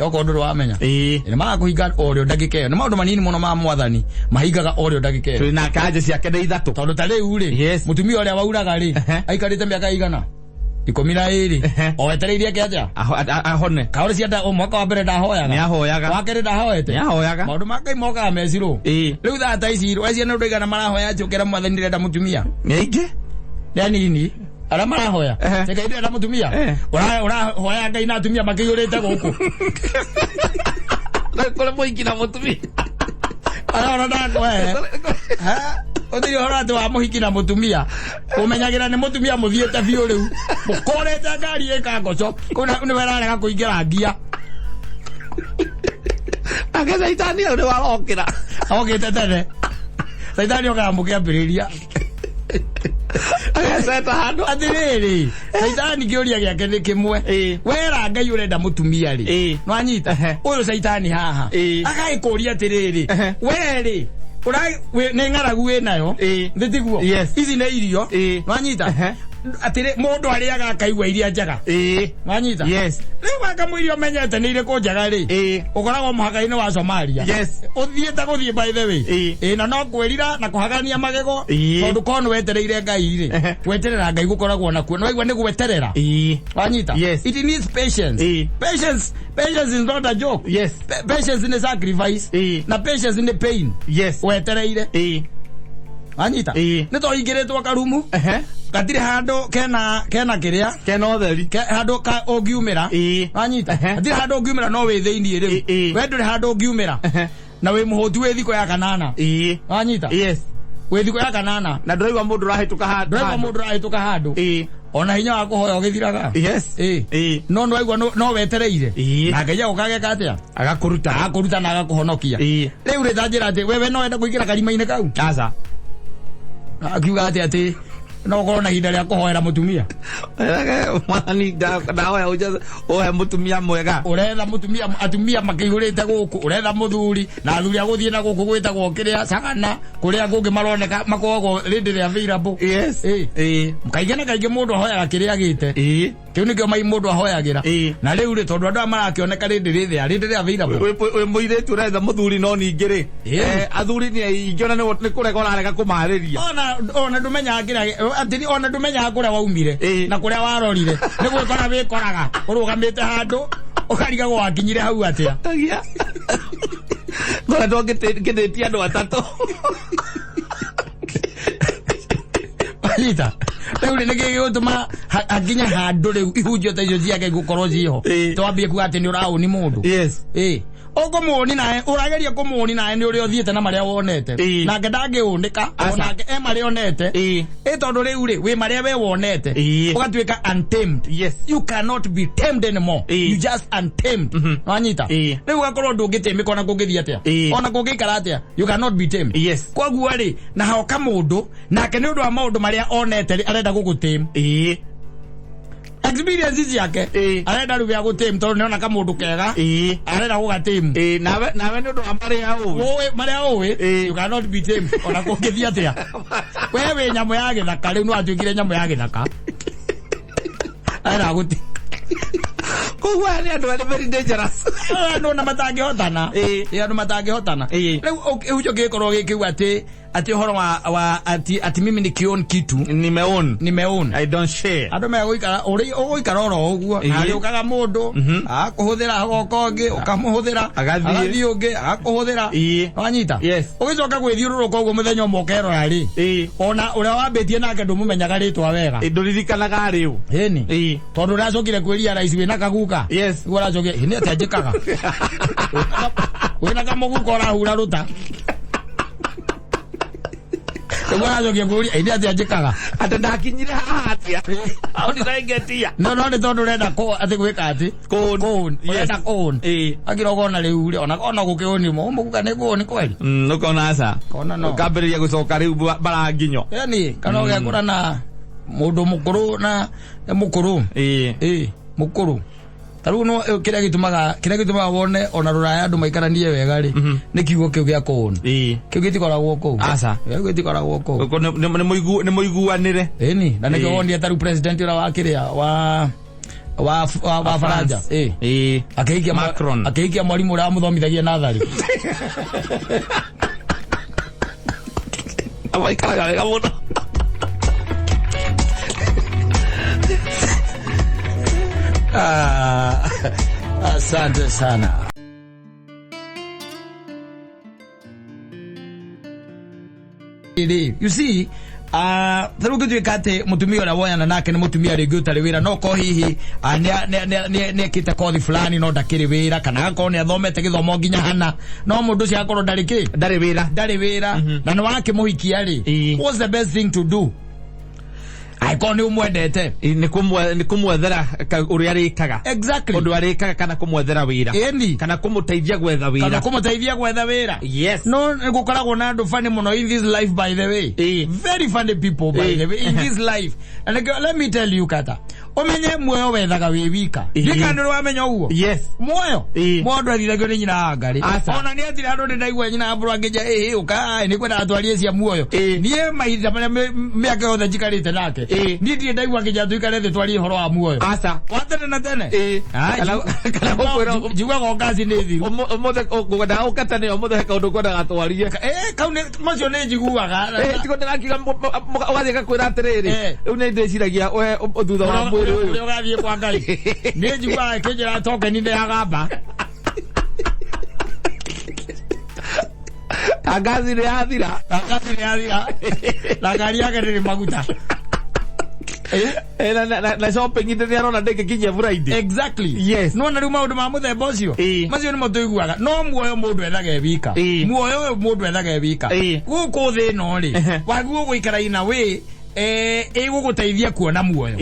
okorwo ndũrĩ wamenya. Nĩ magakũhinga o rĩo ndagĩka ĩyo. Nĩ maũndũ manini mũno ma Mwathani mahingaga o rĩo ndagĩka ĩyo. Twĩ na kanja ciake nĩ ithatũ. Tondũ ta rĩu rĩ, mũtumia ũrĩa wauraga rĩ, aikarĩte mĩaka igana 12 o etereirie eke atĩa? Ahone. Kaũrĩ cienda o mwaka wa mbere ndahoyaga? Nĩ ahoyaga. Wa kerĩ ndahoete? Nĩ ahoyaga. Maũndũ ma Ngai mokaga mecirũ. Rĩu thaa ta ici we ciana ũndũ igana marahoya njũkĩra Mwathani ndĩrenda mũtumia? Nĩ aingĩ. Nĩ anini arĩa marahoya. Ngai ndĩrenda mũtumia. Ũrahoya Ngai na atumia makĩiyũrĩte gũkũ. Kũrĩ mũingĩ na mũtumia. Arona ndakũhe ũthiri ũhoro atĩ wa mũhiki na mũtumia, ũmenyagĩra nĩ mũtumia mũthiĩte biũ, rĩu mũkorete ngari ĩka ngoco kũu nĩwe ĩrarega kũingĩra ngia. Ake caitani hau nĩ warokĩra. Okĩte tene, caitani okaga mũkĩambĩrĩria. Ageceta handũ. Atĩrĩrĩ, caitani kĩũria gĩake nĩ kĩmwe. Wera Ngai ũrenda mũtumia rĩ, nwanyita ũyũ caitani haha agagĩkũria atĩrĩrĩ, we rĩ, nĩ ng'aragu wĩ nayo? Nĩ tiguo? Yes. Ici nĩ irio. Nwanyita atĩrĩ, mũndũ arĩaga akaigua iria njega. Nwanyita? Yes. Rĩu wakamũiria ũmenyete nĩ irĩkũ njega rĩ, ũkoragwo mũhaka-inĩ wa Somalia. Ũthiĩte gũthiĩ, by the way. Ĩĩ, na no kwĩrira na kũhagania magego, tondũ korwo nĩ wetereire Ngai rĩ, gweterera Ngai gũkoragwo nakuo nĩ waigua nĩ gweterera. Wanyita? Yes. It needs patience. Patience is not a joke. Patience nĩ sacrifice, na patience nĩ pain. Wetereire. Wanyita? Nĩ to ingĩrĩtwo karumu gatirĩ handũ kena kĩrĩa Kena ũtheri. Handũ ka ũngiumĩra. Wanyita? Hatirĩ handũ ũngiumĩra, no wĩ thĩiniĩ rĩu. We ndũrĩ handũ ũngiumĩra, na wĩ mũhũtu, wĩ thikũ ya kanana. Wanyita? Yes. Wĩ thikũ ya kanana. Na ndũraigua mũndũ ũrahĩtũka handũ. Ndũraigua mũndũ ũrahĩtũka handũ. Ona hinya wa kũhoya ũgĩthiraga. No nĩwaigua no wetereire, na Ngai agũka ageka atĩa? Agakũruta. Agakũruta na agakũhonokia. Rĩu rĩ, ta njĩra atĩ wewe no wende kũingĩra karima-inĩ kau? Aca. Akiuga atĩ no ũkorwo na ihinda rĩa kũhoera mũtumia. Mwathani, ndahoya ũhe mũtumia mwega. Ũretha mũtumia, atumia makĩihũrĩte gũkũ, ũretha mũthuri na athuri a gũthiĩ na gũkũ gwĩtagwo kĩrĩa cagana kũrĩa kũngĩ maroneka makoragwo rĩndĩ rĩa available. Kaingĩ na kaingĩ mũndũ ahoyaga kĩrĩa agĩte. Kĩu nĩkĩo mai mũndũ ahoyagĩra. Na rĩu rĩ, tondũ andũ aya marakĩoneka rĩndĩ rĩthĩa rĩndĩ rĩa available. Wĩ mũirĩtu ũretha mũthuri, no ningĩ rĩ, athuri nĩ aingĩ, ona nĩ kũrega ũrarega kũmarĩria. Ona ndũmenyaga kĩrĩa atĩ ona ndũmenyaga kũrĩa waumire na kũrĩa warorire, nĩ gwĩkora wĩkoraga ũrũgamĩte handũ ũkarigagwo wakinyire hau atĩa. Tagia ngoretwo ngĩthĩtie andũ atatũ. Anyita, rĩu rĩ, nĩkĩ gĩgũtũma hakinye handũ rĩu ihunjio ta icio ciake gũkorwo ciĩho? Twambie kuga atĩ nĩ ũraũni mũndũ. Ũkũmũni nawe, ũrageria kũmũni nawe nĩ ũrĩa ũthiĩte na marĩa wonete. Nake ndangĩũnĩka, Aca. onake e marĩa onete. Ĩ tondũ rĩu rĩ, wĩ marĩa we wonete. Ũgatuĩka untamed. You cannot be tamed anymore. You just untamed. Wanyita? Rĩu ũgakorwo ndũngĩtĩmĩka ona kũngĩthiĩ atĩa. Ona kũngĩikara atĩa. You cannot be tamed. Koguo rĩ, na hoka mũndũ, nake nĩ ũndũ wa maũndũ marĩa onete rĩ, arenda gũgũtame. Experience ciake arenda rĩu gĩa gũtame tondũ nĩona kamũndũ kega arenda gũgatame. Nawe nawe nĩ ũndũ wa marĩa ũĩ. Ũĩ marĩa ũĩ, you cannot be tamed ona kũngĩthiĩ atĩa. We wĩ nyamũ ya gĩthaka rĩu nĩwatuĩkire nyamũ ya gĩthaka. Arenda gũtame. Koguo aya nĩ andũ arĩ very dangerous. Andũ na matangĩhotana. Andũ matangĩhotana. Rĩu ũcio kĩgĩkorwo gĩkiuga atĩ atĩ ũhoro wa ati mimi nikion kitu nimeon nimeon I don't share. Andũ megũikara ũrĩ ũgũikara oro ũguo agĩũkaga mũndũ akũhũthĩra agoka ũngĩ ũkamũhũthĩra Agathiĩ. agathiĩ ũngĩ agakũhũthĩra. Wanyita? Ũgĩcoka gwĩthiũrũrũka ũguo mũthenya ũmwe ũkerora rĩ, ona ũrĩa wambĩtie nake ndũmũmenyaga rĩtwa wega. Ndũririkanaga rĩu. Ĩni. Tondũ ũracokire kwĩria raici wĩna kaguka. Nĩguo ũracokire, ĩ, nĩ atĩa njĩkaga? Wĩna kamũguka ũrahura rũta. Nĩguo ũracokia kũria, ĩ, nĩ atĩa njĩkaga? Atĩ ndakinyire haha atĩa? How did I get here? No, no, nĩ tondũ ũrenda atĩ gwĩka atĩ? Kũũn. Kũũn. Ũrenda kũũn. Akira ũkona rĩu rĩ, ona gũkĩũni, mũguka nĩ kũũni kweli? Ũkona aca. Kona no. Ũkambĩrĩria gũcoka rĩu baranginyo. Yaani, kana ũgekora na mũndũ mũkũrũ na mũkũrũ. Mũkũrũ. Ta rĩu no, kĩrĩa gĩtũmaga, kĩrĩa gĩtũmaga wone ona rũraya andũ maikaranie wega rĩ, nĩ kiugo kĩu gĩa kũũn. Kĩu gĩtikoragwo kũu. Aca. Kĩu gĩtikoragwo kũu. Ũguo nĩ mũiguanĩre. Ĩni, na nĩkĩo wonire ta rĩu president ũrĩa wa kĩrĩa, wa Faranja. France. Akĩhikia Macron. Akĩhikia mwarimũ ũrĩa wamũthomithagia natharĩ. Maikaraga wega mũno. Asante sana. You see, tarĩu ngĩtuĩka atĩ mũtumia ũrĩa woyana nake nĩ mũtumia rĩngĩ ũtarĩ wĩra, no ko hihi, nĩ ekĩte kothi fulani no ndakĩrĩ wĩra, kana agakorwo nĩ athomete gĩthomo nginya hana, no mũndũ ũcio agakorwo ndarĩ kĩ? Ndarĩ wĩra. Ndarĩ wĩra. Na nĩ wakĩmũhikia rĩ, what's the best thing to do? Angĩkorwo nĩ ũmwendete. Nĩ kũmwethera ũrĩa arĩkaga. Ũndũ arĩkaga kana kũmwethera wĩra. Kana kũmũteithia gwetha wĩra. Kana kũmũteithia gwetha wĩra. No nĩ gũkoragwo na andũ funny mũno in this life, by the way. Very funny people, by the way, in this life. And let me tell you, Kata. Ũmenye muoyo wethaga wĩ wika. Ndika nĩ wamenya ũguo? Muoyo? Muoyo ndwethithagio nĩ nyina wa Ngarĩ. Aca. Ona nĩ atire handũ ndĩ ndaigua nyina wa Mbũrũ akĩnjia, ĩĩ, ũka, nĩ kwendaga twarie cia muoyo. Niĩ mahinda marĩa mĩaka yothe njikarĩte nake. Niĩ ndirĩ ndaigua akĩnjia tũikare thĩ twarie ũhoro wa muoyo. Aca. Wa tene na tene. Kana kana gũkwĩra Njiguaga o ngaci nĩ thiru. Ũmũthĩ ũkwendaga ũkate nĩyo, ũmũthĩ he kaũndũ ngwendaga twarie. Kau nĩ, macio nĩ njiguaga. Tiguo ndĩrakiuga ũgathiĩ gakwĩra atĩrĩrĩ, rĩu nĩ ndĩciragia we, thutha wa mwĩrĩ ũyũ. Ũrĩa ũgathiĩ kwa Ngai. Nĩ njiguaga ĩkĩnjĩra tokeni nĩ ya gamba. Ngaci nĩ yathira. Ngaci nĩ yathira. Na ngari yake ndĩrĩ maguta. Na shopping ndĩ arona ndĩngĩkinyia Friday. No na rĩu maũndũ ma mũthemba ũcio. Macio nĩmo tũiguaga. No muoyo mũndũ ethaga e wika. Muoyo ũyũ mũndũ ethaga e wika. Gũkũ thĩ ĩno rĩ, wagĩrĩirwo gũikara ina wĩ, ĩgũgũteithia kuona muoyo.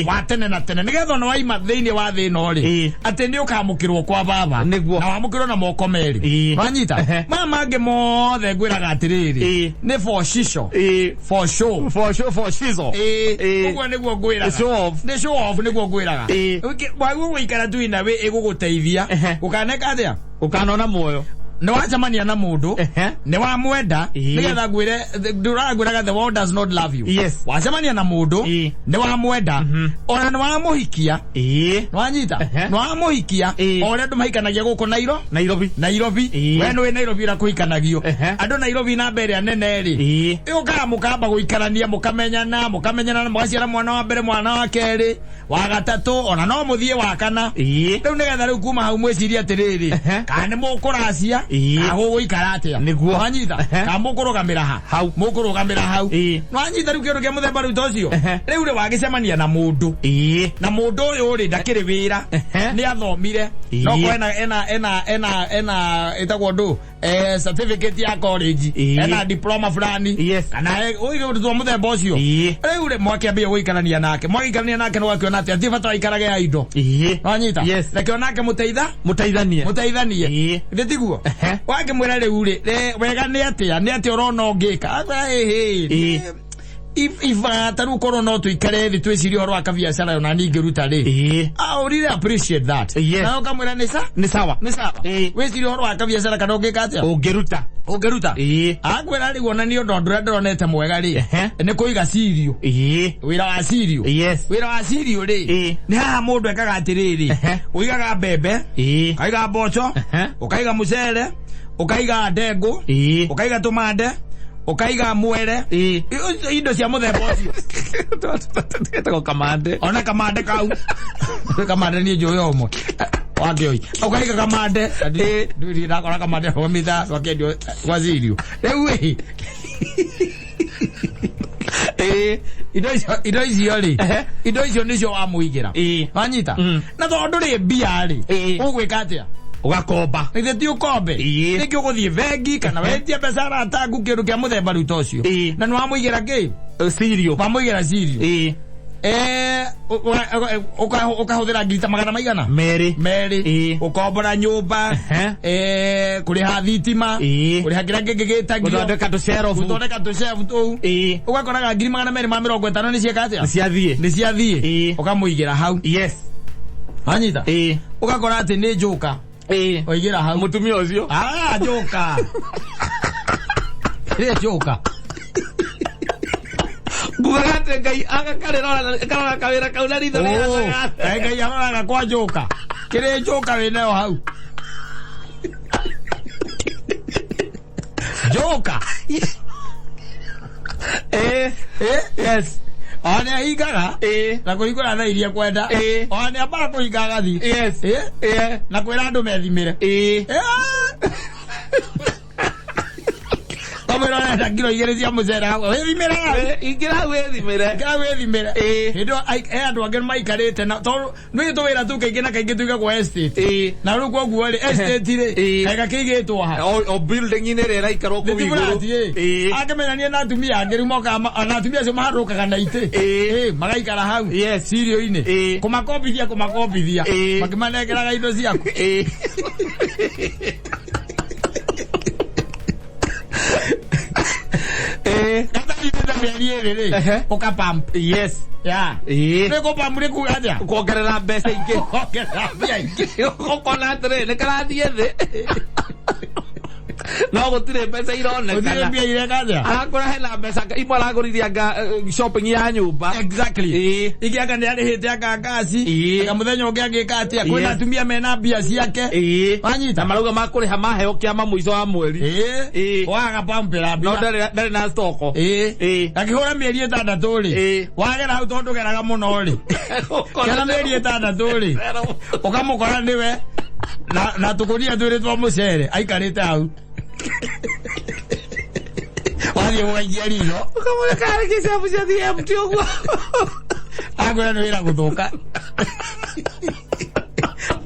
Wa tene na tene. Nĩgetha ona waima thĩinĩ wa thĩ ĩno rĩ, atĩ nĩ ũkamũkĩrwo kwa baba. Na wamũkĩrwo na moko merĩ. Wanyita? Maya mangĩ mothe ngwĩraga atĩrĩrĩ, nĩ for shisho. For show. For show, for shizzle. Ũguo nĩguo ngwĩraga. Show off. Nĩ show off nĩguo ngwĩraga. Wagĩrĩirwo gũikara tu ina wĩ ĩgũgũteithia. Ũkaneka atĩa? Ũkanona muoyo. Nĩ wacemania na mũndũ, nĩ wamwenda, nĩgetha ngwĩre, ndũrangwĩraga the world does not love you. Wacemania na mũndũ, nĩ wamwenda, ona nĩ wamũhikia. Nĩ wanyita? Nĩ wamũhikia, o ũrĩa andũ mahikanagia gũkũ Nairo? Nairobi. Nairobi. We nĩũĩ Nairobi ũrĩa kũhikanagio. Andũ Nairobi namba ĩrĩa nene rĩ, yũkaga mũkamba gũikarania, mũkamenyana, mũkamenyana, mũgaciara mwana wa mbere, mwana wa kerĩ, wa gatatũ, ona no mũthiĩ wa kana. Rĩu nĩgetha rĩu kuma hau mwĩcirie atĩrĩrĩ, kana nĩ mũkũracia, Agũgũikara atĩa? Nĩguo. Wanyita? Kana mũkũrũgamĩra ha? Hau. Mũkũrũgamĩra hau. Nwanyita rĩu kĩndũ kĩa mũthemba rĩu ta ũcio? Rĩu rĩ wagĩcemania na mũndũ. Na mũndũ ũyũ rĩ ndakĩrĩ wĩra. Nĩ athomire. No korwo ena ena ena ena ena ĩtagwo ndũ certificate ya college. Ena diploma fulani. Kana ũyũ ũndũ wa mũthemba ũcio. Rĩu rĩ mwakĩambia gũikarania nake. Mwagĩikarania nake nĩ wakĩona atĩ atirĩ bata waikarage ya indo. Nwanyita? Reke onake mũteitha Mũteithanie. Mũteithanie. Githĩ tiguo? Wakĩmwĩra rĩu rĩ wega nĩ atĩa nĩ atĩa ũrona ũngĩka? Akwĩra ĩhĩ. If ta rĩu korwo no tũikare thĩ twĩcirie ũhoro wa kabiacara ona niĩ ingĩruta rĩ. I would really appreciate that. Na ũkamwĩra nĩ sa? Nĩ sawa. Nĩ sawa. Wĩcirie ũhoro wa kabiacara kana ũngĩka atĩa? Ũngĩruta. Ũngĩruta. Akwĩra rĩu ona niĩ ũndũ ũrĩa ndĩronete mwega rĩ nĩ kũiga cirio. Wĩra wa cirio. Wĩra wa cirio rĩ nĩ haha mũndũ ekaga atĩrĩrĩ. Ũigaga mbembe, ũkaiga mboco, ũkaiga mũcere, ũkaiga ndengũ, ũkaiga tũmande, ũkaiga mwere, indo cia mũthemba ũcio. Getagwo kamande. Ona kamande kau. Kamande niĩ njũĩ ũmwe. Wakĩoi. Ũkaiga kamande. Ndiri ndakora kamande rũmĩta wakĩendio gwa cirio. Rĩu ĩ. Indo icio rĩ. Indo icio nĩcio wamũigĩra. Wanyita? Na tondũ rĩ mbia rĩ. Ũgwĩka atĩa? Ũgakomba. Githĩ ti ũkombe? Nĩkĩ ũgũthiĩ bengi kana wetie mbeca arata aku kĩndũ kĩa mũthemba rĩu ta ũcio. Na nĩ wamũigĩra kĩ? Cirio. Wamũigĩra cirio. Ũkahũthĩra ngiri ta magana maigana? Merĩ. Merĩ. Ũkombora nyũmba, kũrĩha thitima, kũrĩha kĩrĩa kĩngĩ gĩtagio. Gũthondeka tũcerobu. Gũthondeka tũcerobu tũu. Ũgakoraga ngiri 250 nĩ cieka atĩa? Nĩ ciathiĩ. Nĩ ciathiĩ. Ũkamũigĩra hau. Wanyita? Ũgakora atĩ nĩ njoka. Waigĩra hau. Mũtumia ũcio. Njoka. Ĩrĩa njoka. Ngugaga atĩ Ngai agakarora kawĩra kau na ritho rĩa Ngai aroraga kwa njoka. Kĩrĩa njoka wĩnayo hau. Njoka. Yes. Ona nĩ ahingaga. Na kũhingũra thaa iria kwenda. Ona nĩ ambaga kũhinga agathiĩ. Na kwĩra andũ methimĩre. Kamwĩra ũrenda kiro 2 cia mũcere hau. Wĩthimĩre hau. Ingĩra hau wĩthimĩre. Ingĩra hau wĩthimĩre. Hĩndĩ ĩyo andũ angĩ maikarĩte na tondũ nĩ tũwĩra tu kaingĩ na kaingĩ tuigagwo estate. Na rĩu koguo rĩ estate rĩ kaĩga kĩigĩtwo ha. O building-inĩ ĩrĩa ĩraikarwo kũu igũrũ. Angĩmenania na atumia angĩ rĩu mokaga na atumia acio maharũrũkaga na itĩ. Magaikara hau. Cirio-inĩ. Kũmakombithia kũmakombithia. Makĩmanengeraga indo ciaku. Gatarinda mĩeri ĩrĩ rĩ, ũka pump. Yeah. Nĩ kũ-pump nĩ kuga atĩa? Kuongerera mbeca ingĩ. Kuongerera mbia ingĩ. Ũkona atĩrĩrĩ, nĩ karathiĩ thĩ. No gũtirĩ mbeca ironekana. Gũtirĩ mbia ireka atĩa? Arakora hena mbeca imwe aragũrire anga shopping ya nyũmba. Exactly. Ingĩ anga nĩ arĩhĩte anga ngasi. Anga mũthenya ũngĩ angĩka atĩa? Kwĩna atumia mena mbia ciake. Wanyita? Na marauga makũrĩha maheo kĩama mũico wa mweri. Waga pampera mbia. No ndarĩ na stock. Akĩhũra mĩeri 6 rĩ. Wagera hau tondũ geraga mũno rĩ. Kera mĩeri 6 rĩ. Ũkamũkora nĩwe na tũkũnia twĩrĩ twa mũcere aikarĩte hau. Wathiĩ gũgaikia ritho. Ũkamwĩra karĩ gĩcabu ciathiĩ empty ũguo. Akwĩra nĩ wĩra gũthũka.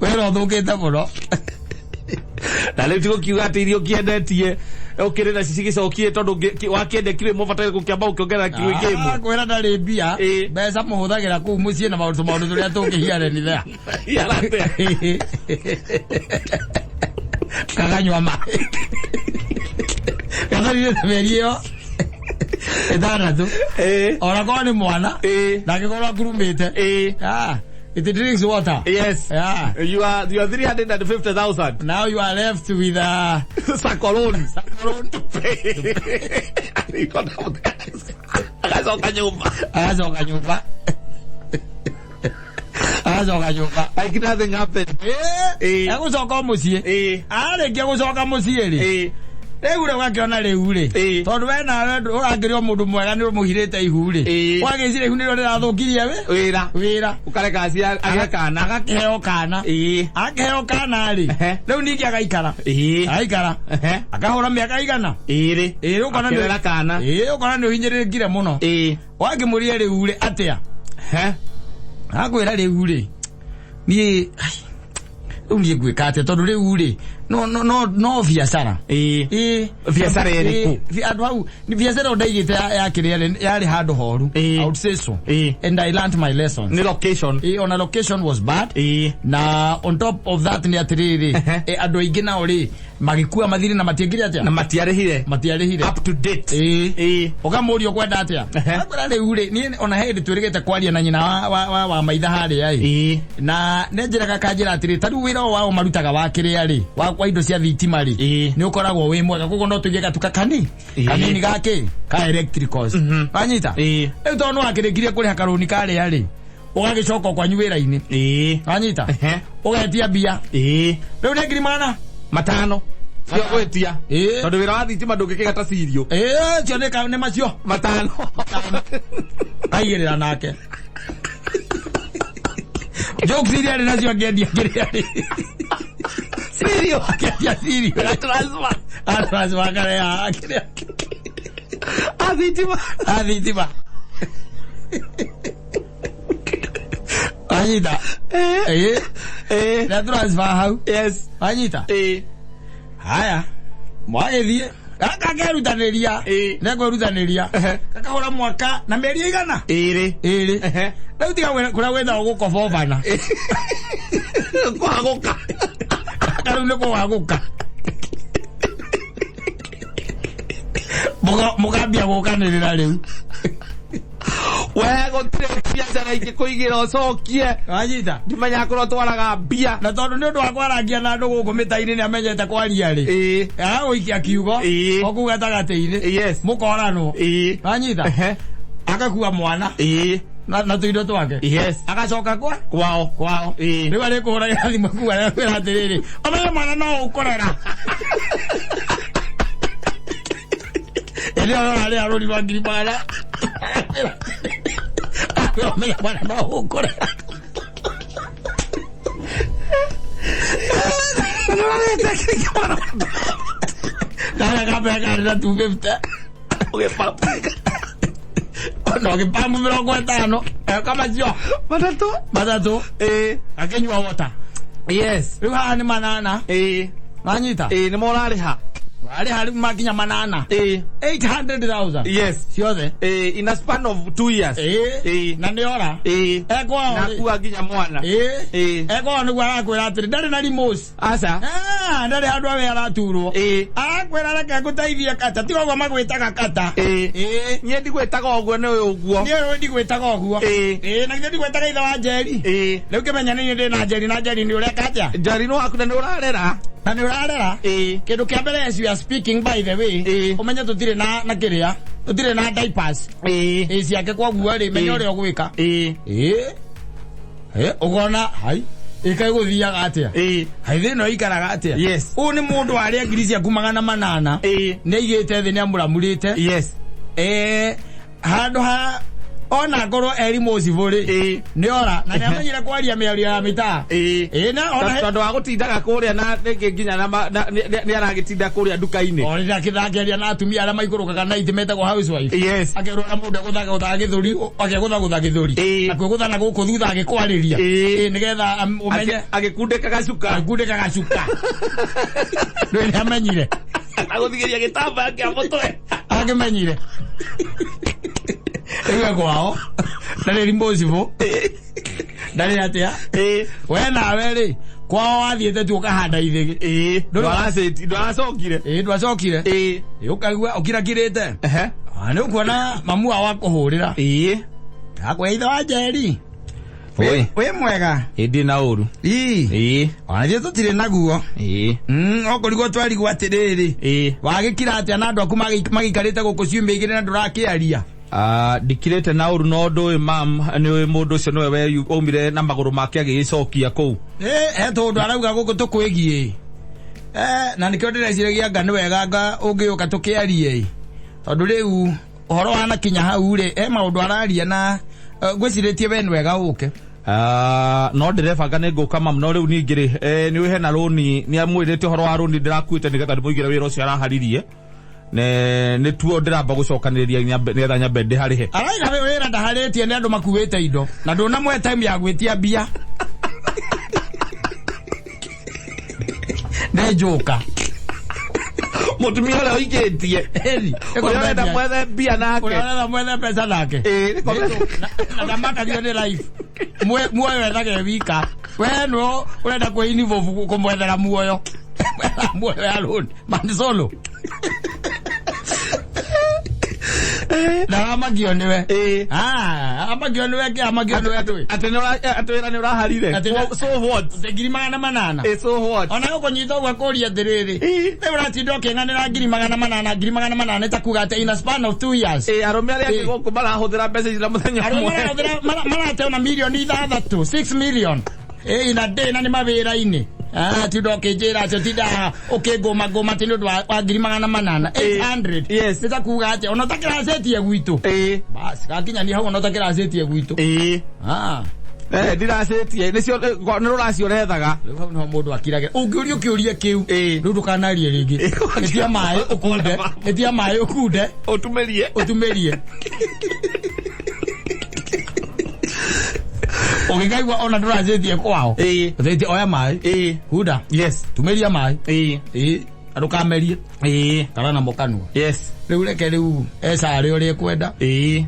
Wĩra ũthũkĩte mũno. Na rĩu tigũkiuga atĩ irio ũkĩendetie ũkĩrĩ nacio cigĩcokie tondũ wakĩendia kiro ĩmwe ũbataire gũkĩamba gũkĩongerera kiro ĩngĩ ĩmwe. Kwĩra ndarĩ mbia. Mbeca mũhũthagĩra kũu mũciĩ na maũndũ maũndũ tũrĩa tũngĩhiareni there. Hiara atĩa? Kaganyua maĩ. Gatarire mĩeri ĩyo 6. Ona korwo nĩ mwana. Na angĩkorwo akurumĩte. It drinks water. Yes. Yeah. You are 350,000. Now you are left with a Sacolon. Sacolon to pay. Agacoka nyũmba. Agacoka nyũmba. Agacoka nyũmba. Like nothing happened. Egũcoka o mũciĩ. Arĩkia gũcoka mũciĩ rĩ. Rĩu rĩ ũgakĩona rĩu rĩ, Ĩĩ. tondũ we nawe ũrakĩrĩ o mũndũ mwega nĩ ũmũhirĩte ihu rĩ, Ĩĩ. ũgagĩciria ihu nĩrĩo rĩrathũkirie wĩ Wĩra. wĩra. Ũkareka agĩe kana. Agakĩheo kana. Ĩĩ. Akĩheo kana rĩ, Ehe. rĩu ningĩ agaikara. Ĩĩ. Agaikara. Ehe. Akahũra mĩaka igana. Ĩrĩ. Ĩĩ, ũkona nĩ Akĩrera kana. Ĩĩ, ũkona nĩ ũhinyĩrĩrĩkire mũno. Ĩĩ. Wakĩmũria rĩu rĩ atĩa? Ehe. Akwĩra rĩu rĩ, niĩ ai, rĩu niĩ ngwĩka atĩa tondũ rĩu rĩ no no no no biacara. Ĩĩ. Ĩĩ. Biacara ĩrĩkũ? Ĩĩ, andũ hau nĩ biacara ĩyo ndaigĩte ya kĩrĩa rĩ, yarĩ handũ horu. Ĩĩ. I would say so. Ĩĩ. And I learned my lessons. Nĩ location. Ĩĩ, ona location was bad. Ĩĩ. Na on top of that nĩ atĩrĩrĩ, Ehe. andũ aingĩ nao rĩ magĩkua mathirĩ na matiekire atĩa? Na matiarĩhire. Matiarĩhire. Up to date. Ĩĩ. Ĩĩ. Ũkamũria ũkwenda atĩa? Ehe. Akwĩra rĩu rĩ, niĩ ona he hĩndĩ twĩrĩgĩte kwaria na nyina wa maitha harĩa ĩ. Ĩĩ. Na nĩ njĩraga kanjĩra atĩrĩ, ta rĩu wĩra ũyũ wao marutaga wa kĩrĩa rĩ, wa indo cia thitima rĩ, Ĩĩ. nĩ ũkoragwo wĩ mwega, koguo no tũige gatuka kani Ĩĩ. kanini gakĩ ka electricals. Wanyita? Ĩĩ. Rĩu tondũ nĩ wakĩrĩkirie kũrĩha karũni karĩa rĩ, ũgagĩcoka kwanyu wĩra-inĩ. Ĩĩ. Wanyita? Ehe. Ũgetia mbia. Ĩĩ. Rĩu nĩ ngiri magana 5. Cia gwĩtia. Ĩĩ. Tondũ wĩra wa thitima ndũngĩkĩga ta cirio. Ĩĩ, cio nĩ macio. 5. Kaigĩrĩra nake. Jokes iria arĩ nacio akĩendia kĩrĩa rĩ. Cirio. Akĩendia cirio. Transfer. Transfer akareha kĩrĩa. A thitima. A thitima. Wanyita? Ĩĩ. Ĩĩ. Na transfer hau. Yes. Wanyita? Ĩĩ. Haya. Mwagĩthiĩ. Gaka kerutanĩria. Ĩĩ. Nĩkwĩrutanĩria. Ehe. Gakahũra mwaka na mĩeri ĩigana? Ĩrĩ. Ĩrĩ. Ehe. Rĩu tiga kũrĩa gwĩtagwo gũkobobana. Kũhagũka. Rĩu nĩ kũhagũka. Mũkambia gũkanĩrĩra rĩu. We gũtirĩ biacara ingĩkũigĩra ũcokie. Wanyita? Ndimenyaga kũrĩa ũtwaraga mbia. Na tondũ nĩ ũndũ wa kwarangia na andũ gũkũ mĩta-inĩ nĩ amenyete kwaria rĩ. Ĩĩ. Agagũikia kiugo. Ĩĩ. O kũu gatagatĩ-inĩ. Yes. Mũkoranwo. Ĩĩ. Wanyita? Ehe. Agakua mwana. Ĩĩ. Na tũindo twake. Yes. Agacoka kwa? Kwao. Kwao. Ĩĩ. Rĩu arĩkũhũragĩra thimũ kuu arekwĩra atĩrĩrĩ, ũmenye mwana no ũkũrera. Ĩrĩa ũrora rĩa rũri rwa 100,000. Ũmenye mwana no ũkũrera. Kana kambe karĩ na 250. Ũgĩpampa. Ona ũgĩpambu 50. Eka macio. 3. 3. Ĩĩ. Akĩnyua water. Yes. Rĩu haha nĩ 8. Ĩĩ. Wanyita? Ĩĩ nĩmo ũrarĩha. Warĩha rĩu makinya 8. Ĩĩ. 800,000. Yes. Ciothe. Ĩĩ in a span of 2 years. Ĩĩ. Ĩĩ. Na nĩ ora. Ĩĩ. Ekwao. Na akua nginya mwana. Ĩĩ. Ĩĩ. Ekwao nĩguo arakwĩra atĩrĩ ndarĩ na remorse. Aca. Ah, ndarĩ handũ awe araturwo. Ĩĩ. Arakwĩra reke ngũteithie kata tiga ũguo magwĩtaga kata. Ĩĩ. Ĩĩ. Niĩ ndigwĩtaga ũguo nĩ ũyũ ũguo. Niĩ ũyũ ndigwĩtaga ũguo. Ĩĩ. Ĩĩ na githĩ ndigwĩtaga ithe wa Njeri. Ĩĩ. Rĩu kĩmenya nĩ niĩ ndĩ na Njeri na Njeri nĩ ũreka atĩa? Njeri nĩ waku na nĩ ũrarera. Na nĩ ũrarera. Ĩĩ. Kĩndũ kĩa mbere as you are speaking by the way, Ĩĩ. ũmenye tũtirĩ na kĩrĩa, tũtirĩ na diapers. Ĩĩ. Ĩĩ ciake koguo rĩ menya Ĩĩ. ũrĩa ũgwĩka. Ĩĩ. Ĩĩ. Ĩĩ ũkona hai ĩkaĩ gũthiaga atĩa? Ĩĩ. Hai thĩ ĩno ĩikaraga atĩa? Yes. Ũyũ nĩ mũndũ warĩa ngiri ciaku 800. Ĩĩ. Nĩ aigĩte thĩ nĩ amũramurĩte. Yes. Handũ ha ona ngorwo eri mũcibũ rĩ Ĩĩ. nĩ ora na nĩ amenyire kwaria mĩario ya mĩtaa. Ĩĩ. Ĩĩ na ona Tondũ wa gũtindaga kũrĩa na rĩngĩ nginya na nĩ aragĩtinda kũrĩa nduka-inĩ. O rĩrĩa akĩthakeria na atumia arĩa maikũrũkaga na itĩ metagwo housewife. Yes. Akerwo na mũndũ agũthagũthaga gĩthũri, akegũthagũtha gĩthũri. Ĩĩ. Akwĩgũtha na gũkũ thutha agĩkwarĩria. Ĩĩ. Ĩĩ, nĩgetha ũmenye. Agĩkundĩka gacuka. Agĩkundĩka gacuka. Ndũĩ nĩ amenyire. Agũthigĩria gĩtambaya kĩa mũtwe. Akĩmenyire. Rĩu e kwao. Ndarĩ responsible. Ndarĩ atĩa. Ĩĩ. We nawe rĩ, kwao wathiĩte tu ũkahanda ithĩgĩ. Ĩĩ. Ndwaracokire. Ĩĩ, ndwacokire. Ĩĩ. Ĩĩ, ũkaigua ũkirakirĩte. Ehe. Ah, nĩ ũkuona mamu wao akũhũrĩra. Ĩĩ. Akwĩra ithe wa Njeri. Oi. Wĩ mwega. Ĩĩ na ũru. Ii. Ĩĩ. Ona ithuĩ tũtirĩ naguo. Ĩĩ. Okorigwo twarigwo atĩrĩrĩ. Ĩĩ. Wagĩkira atĩa na andũ aku magĩikarĩte gũkũ ciumia igĩrĩ na ndũrakĩaria? Ndikirĩte na ũru no ũndũ ũyũ mam nĩ ũyũ mũndũ ũcio nĩwe waumire na magũrũ make agĩgĩcokia kũu. Ĩĩ, he tũndũ arauga gũkũ tũkwĩgiĩ. Na nikio ndĩreciragia anga nĩ wega anga ũngĩũka tũkĩarie tondũ rĩu ũhoro wanakinya hau rĩ he maũndũ araria na ngwĩcirĩtie we nĩ wega ũke. No ndĩrebanga nĩ ngũka mam, no rĩu ningĩ rĩ nĩ ũĩ hena rũni, nĩ amwĩrĩte ũhoro wa rũni ndĩrakuĩte nĩgetha ndĩmũigĩre wĩra ũcio araharirie. Nĩ tuo ndĩramba gũcokanĩrĩria nĩgetha nyambe ndĩharĩhe. Araiga wĩra ndaharĩtie nĩ andũ makuĩte indo na ndũnamũhe time ya gwĩtia mbia. Nĩ njoka. Mũtumia ũrĩa ũikĩtie. Ũrĩa ũrenda mwethe mbia nake. Ũrĩa ũrenda mwethe mbeca nake. Na ndamakagio nĩ life. Muoyo ethage wika. We no ũrenda kwĩ involve kũmwethera muoyo. Muoyo ya loan. Man solo. Ndaramagio nĩwe. Amakio nĩwe kĩ amakio nĩwe ndũĩ. Atĩ wĩra nĩ ũraharire. So what? 800,000. So what? Ona gũkũnyita ũguo akũria atĩrĩrĩ. Rĩu ũratinda ũkĩng'anĩra 800,000, 800,000 ta kuga atĩ in a span of 2 years. Arũme arĩa angĩ gũkũ marahũthĩra mbeca ici na mũthenya ũmwe. Arũme marateona mirioni 6, 6 million. In a day na nĩ mawĩra-inĩ. Tinda ũkĩnjĩra atĩ tinda ũkĩngũma ngũma atĩ nĩ ũndũ wa 800,000, 800. Yes. Nĩ ta kuga atĩ ona ũtakĩracĩtie gwitũ. Bas, gakinyania hau ona ũtakĩracĩtie gwitũ. Ndiracĩtie, nĩcio nĩ rũracio ũrethaga. Rĩu hau nĩho mũndũ akiragĩra. Ũngĩũrio kĩũria kĩu, rĩu ndũkanarie rĩngĩ. Ĩtia maĩ ũkunde, ĩtia maĩ ũkunde. Ũtumĩrie. Ũtumĩrie. Ũngĩkaigua ona ndũracĩtie kwao. Ũthĩtie oya maĩ. Kunda. Yes. Tumĩria maĩ. Ndũkamerie. Kana namo kanua. Yes. Rĩu reke rĩu ecarĩ ũrĩa ekwenda.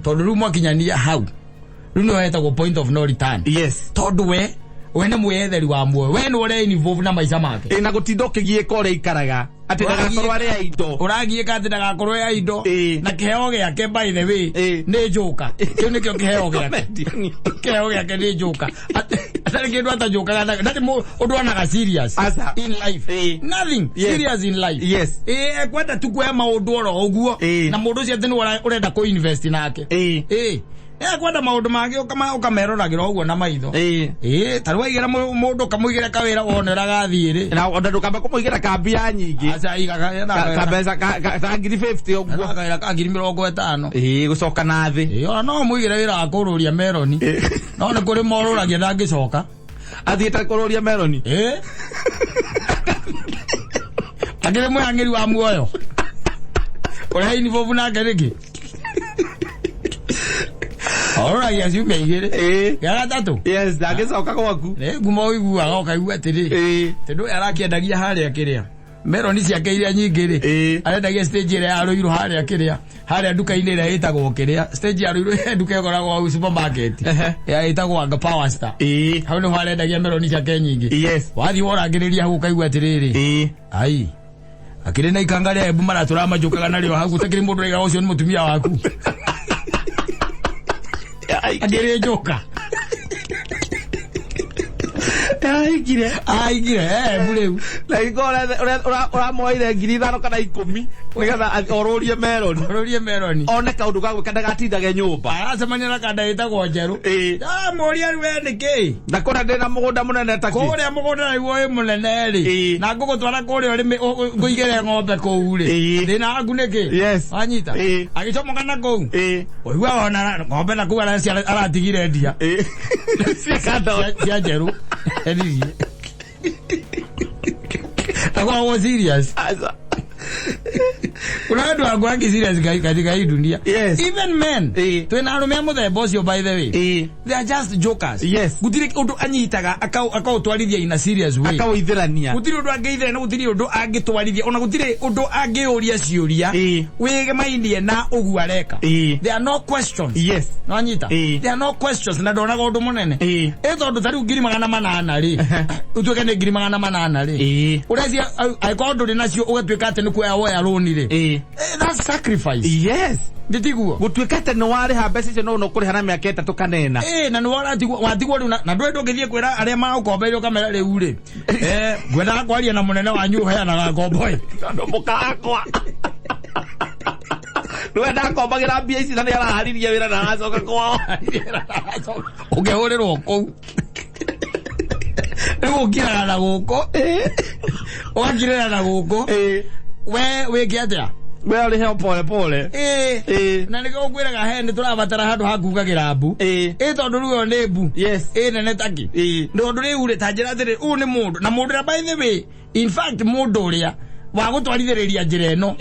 Tondũ rĩu mwakinyania hau. Rĩu nĩho hetagwo point of no return. Yes. Tondũ we nĩ mwĩyetheri wa muoyo. We nĩ ũre involve na maica make. Na gũtinda ũkĩgiĩka ũrĩa aikaraga. Atĩ ndagakorwo arĩ a indo. Ũragiĩka atĩ ndagakorwo arĩ a indo. Na kĩheo gĩake by the way nĩ njoka. Kĩu nĩkĩo kĩheo gĩake. Kĩheo gĩake nĩ njoka. Atarĩ kĩndũ atanjũkaga ndarĩ ũndũ onaga serious in life. Nothing serious in life. Yes. Ekwenda tu kuoya maũndũ oro ũguo. Na mũndũ ũcio atĩ nĩwe ũrenda kũ invest nake. Ekwenda maũndũ mangĩ ũkameroragĩra ũguo na maitho. Ta rĩu waigĩra mũndũ ũkamũigĩra kawĩra wona ũrĩa agathiĩ rĩ. Na ona ndũkamba kũmũigĩra kambia nyingĩ. Aca, iga Kambeca ta 50,000 ũguo. Kawĩra ka 50,000. Gũcoka na thĩ. Ona no mũigĩre wĩra wa kũrũria meroni. No nĩ kũrĩ morũragia ndangĩcoka. Athiĩte kũrũria meroni. Akĩrĩ mwĩhang'ĩri wa muoyo. Ũrĩa involve nake nĩkĩ? Orũragia ciumia igĩrĩ. Gĩa gatatũ. Yes, ndangĩcoka gwaku. Nĩ ngumo ũiguaga ũkaigua atĩrĩ. Tondũ ũyũ arakĩendagia harĩa kĩrĩa. Meroni ciake iria nyingĩ rĩ. Arendagia stage ĩrĩa ya Rũirũ harĩa kĩrĩa. Harĩa nduka-inĩ ĩrĩa ĩtagwo kĩrĩa. Stage ya Rũirũ he nduka ĩkoragwo hau supermarket. Ya ĩtagwo Anga Power Star. Hau nĩho arendagia meroni ciake nyingĩ. Yes. Wathiĩ worangĩrĩria hau ũkaigua atĩrĩrĩ. Ai. Akĩrĩ na ikanga rĩa Embu maratũra manjũkaga narĩo hau gũtakĩrĩ mũndũ ũraiga ũcio nĩ mũtumia waku. Akĩrĩ njoka. Aigire. Aigire, Embu rĩu. Na iko ũramoire 5,000 kana 10 nĩgetha orũrie meroni. Orũrie meroni. One kaũndũ ga gwĩka ndagatindage nyũmba. Aracemania na kanda ĩtagwo njerũ. Mũria rĩu we nĩkĩ? Na kũrĩa ndĩna mũgũnda mũnene ta kĩ? Kũrĩa mũgũnda nĩguo wĩ mũnene rĩ. Na ngũgũtwara kũrĩa ũrĩme ngũigĩre ng'ombe kũu rĩ. Thĩna waku nĩkĩ? Yes. Wanyita? Agĩcomoka na kũu. Ũigua wona ng'ombe na kũu aratigire ndia. Cia njerũ. Eririe. Takoragwo serious. Kuna andũ angĩ angĩ serious katika hii dunia. Yes. Even men. Twĩna arũme a mũthemba ũcio by the way. They are just jokers. Yes. Gũtirĩ ũndũ anyitaga akaũtwarithia in a serious way. Akaũithĩrania. Gũtirĩ ũndũ angĩithĩrania na gũtirĩ ũndũ angĩtwarithia ona gũtirĩ ũndũ angĩũria ciũria. Wĩgemainie na ũguo areka. There are no questions. Yes. Nwanyita? There are no questions na ndonaga ũndũ mũnene. Tondũ ta rĩu 800,000 rĩ. Ũtuĩke nĩ 800,000 rĩ. Ũrecia angĩkorwo ndũrĩ nacio ũgatuĩka atĩ nĩ kuoya woya rũni rĩ. That's sacrifice. Yes. Ndĩtiguo. Gũtuĩka atĩ nĩ warĩha mbeca icio no ũkũrĩha na mĩaka 3 kana 4. Na nĩ watigwo rĩu na ndũĩ ndũngĩthiĩ kwĩra arĩa magũkombeire ũkamera rĩu rĩ. Ngwendaga kwaria na mũnene wanyu ũheanaga ngombo ĩ. Tondũ mũka wakwa. Nĩwe ndakombagĩra mbia ici na nĩ araharirie wĩra na aracoka kwao. Ũngĩhũrĩrwo kũu. Rĩu ũkiraga na gũkũ, ũgakirĩra na gũkũ, we wĩke atĩa? We ũrĩhe o pole pole. Ĩĩ. Na nĩkĩo ngwĩraga he nĩ tũrabatara handũ ha kugagĩra mbu. Ĩ tondũ rĩu ĩyo nĩ mbu. Ĩ nene takĩ. Tondũ rĩu rĩ, ta njĩra atĩrĩ, ũyũ nĩ mũndũ na mũndũ ũrĩa, by the way, in fact, mũndũ ũrĩa wa gũtwarithĩrĩria njĩra ĩno,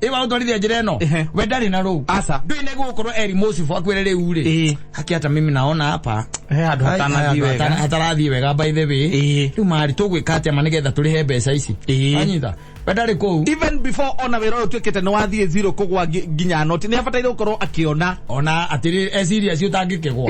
ĩ wa gũtwarithia njĩra ĩno, we ndarĩ na rũu. Aca. Ndũĩ nĩ gũkorwo eri mũcibu akwĩre rĩu rĩ, haki hata mimi naona hapa He handũ hatanathiĩ wega. Hatarathiĩ wega, by the way. Rĩu marĩ tũgwĩka atĩa ma nĩgetha tũrĩhe mbeca ici? Wanyita, we ndarĩ kũu. Even before ona wĩra ũyũ ũtuĩkĩte nĩ wathiĩ zero kũgwa nginya noti, nĩ abataire gũkorwo akĩona. Ona atĩrĩ, e serious ũtangĩkĩgwa.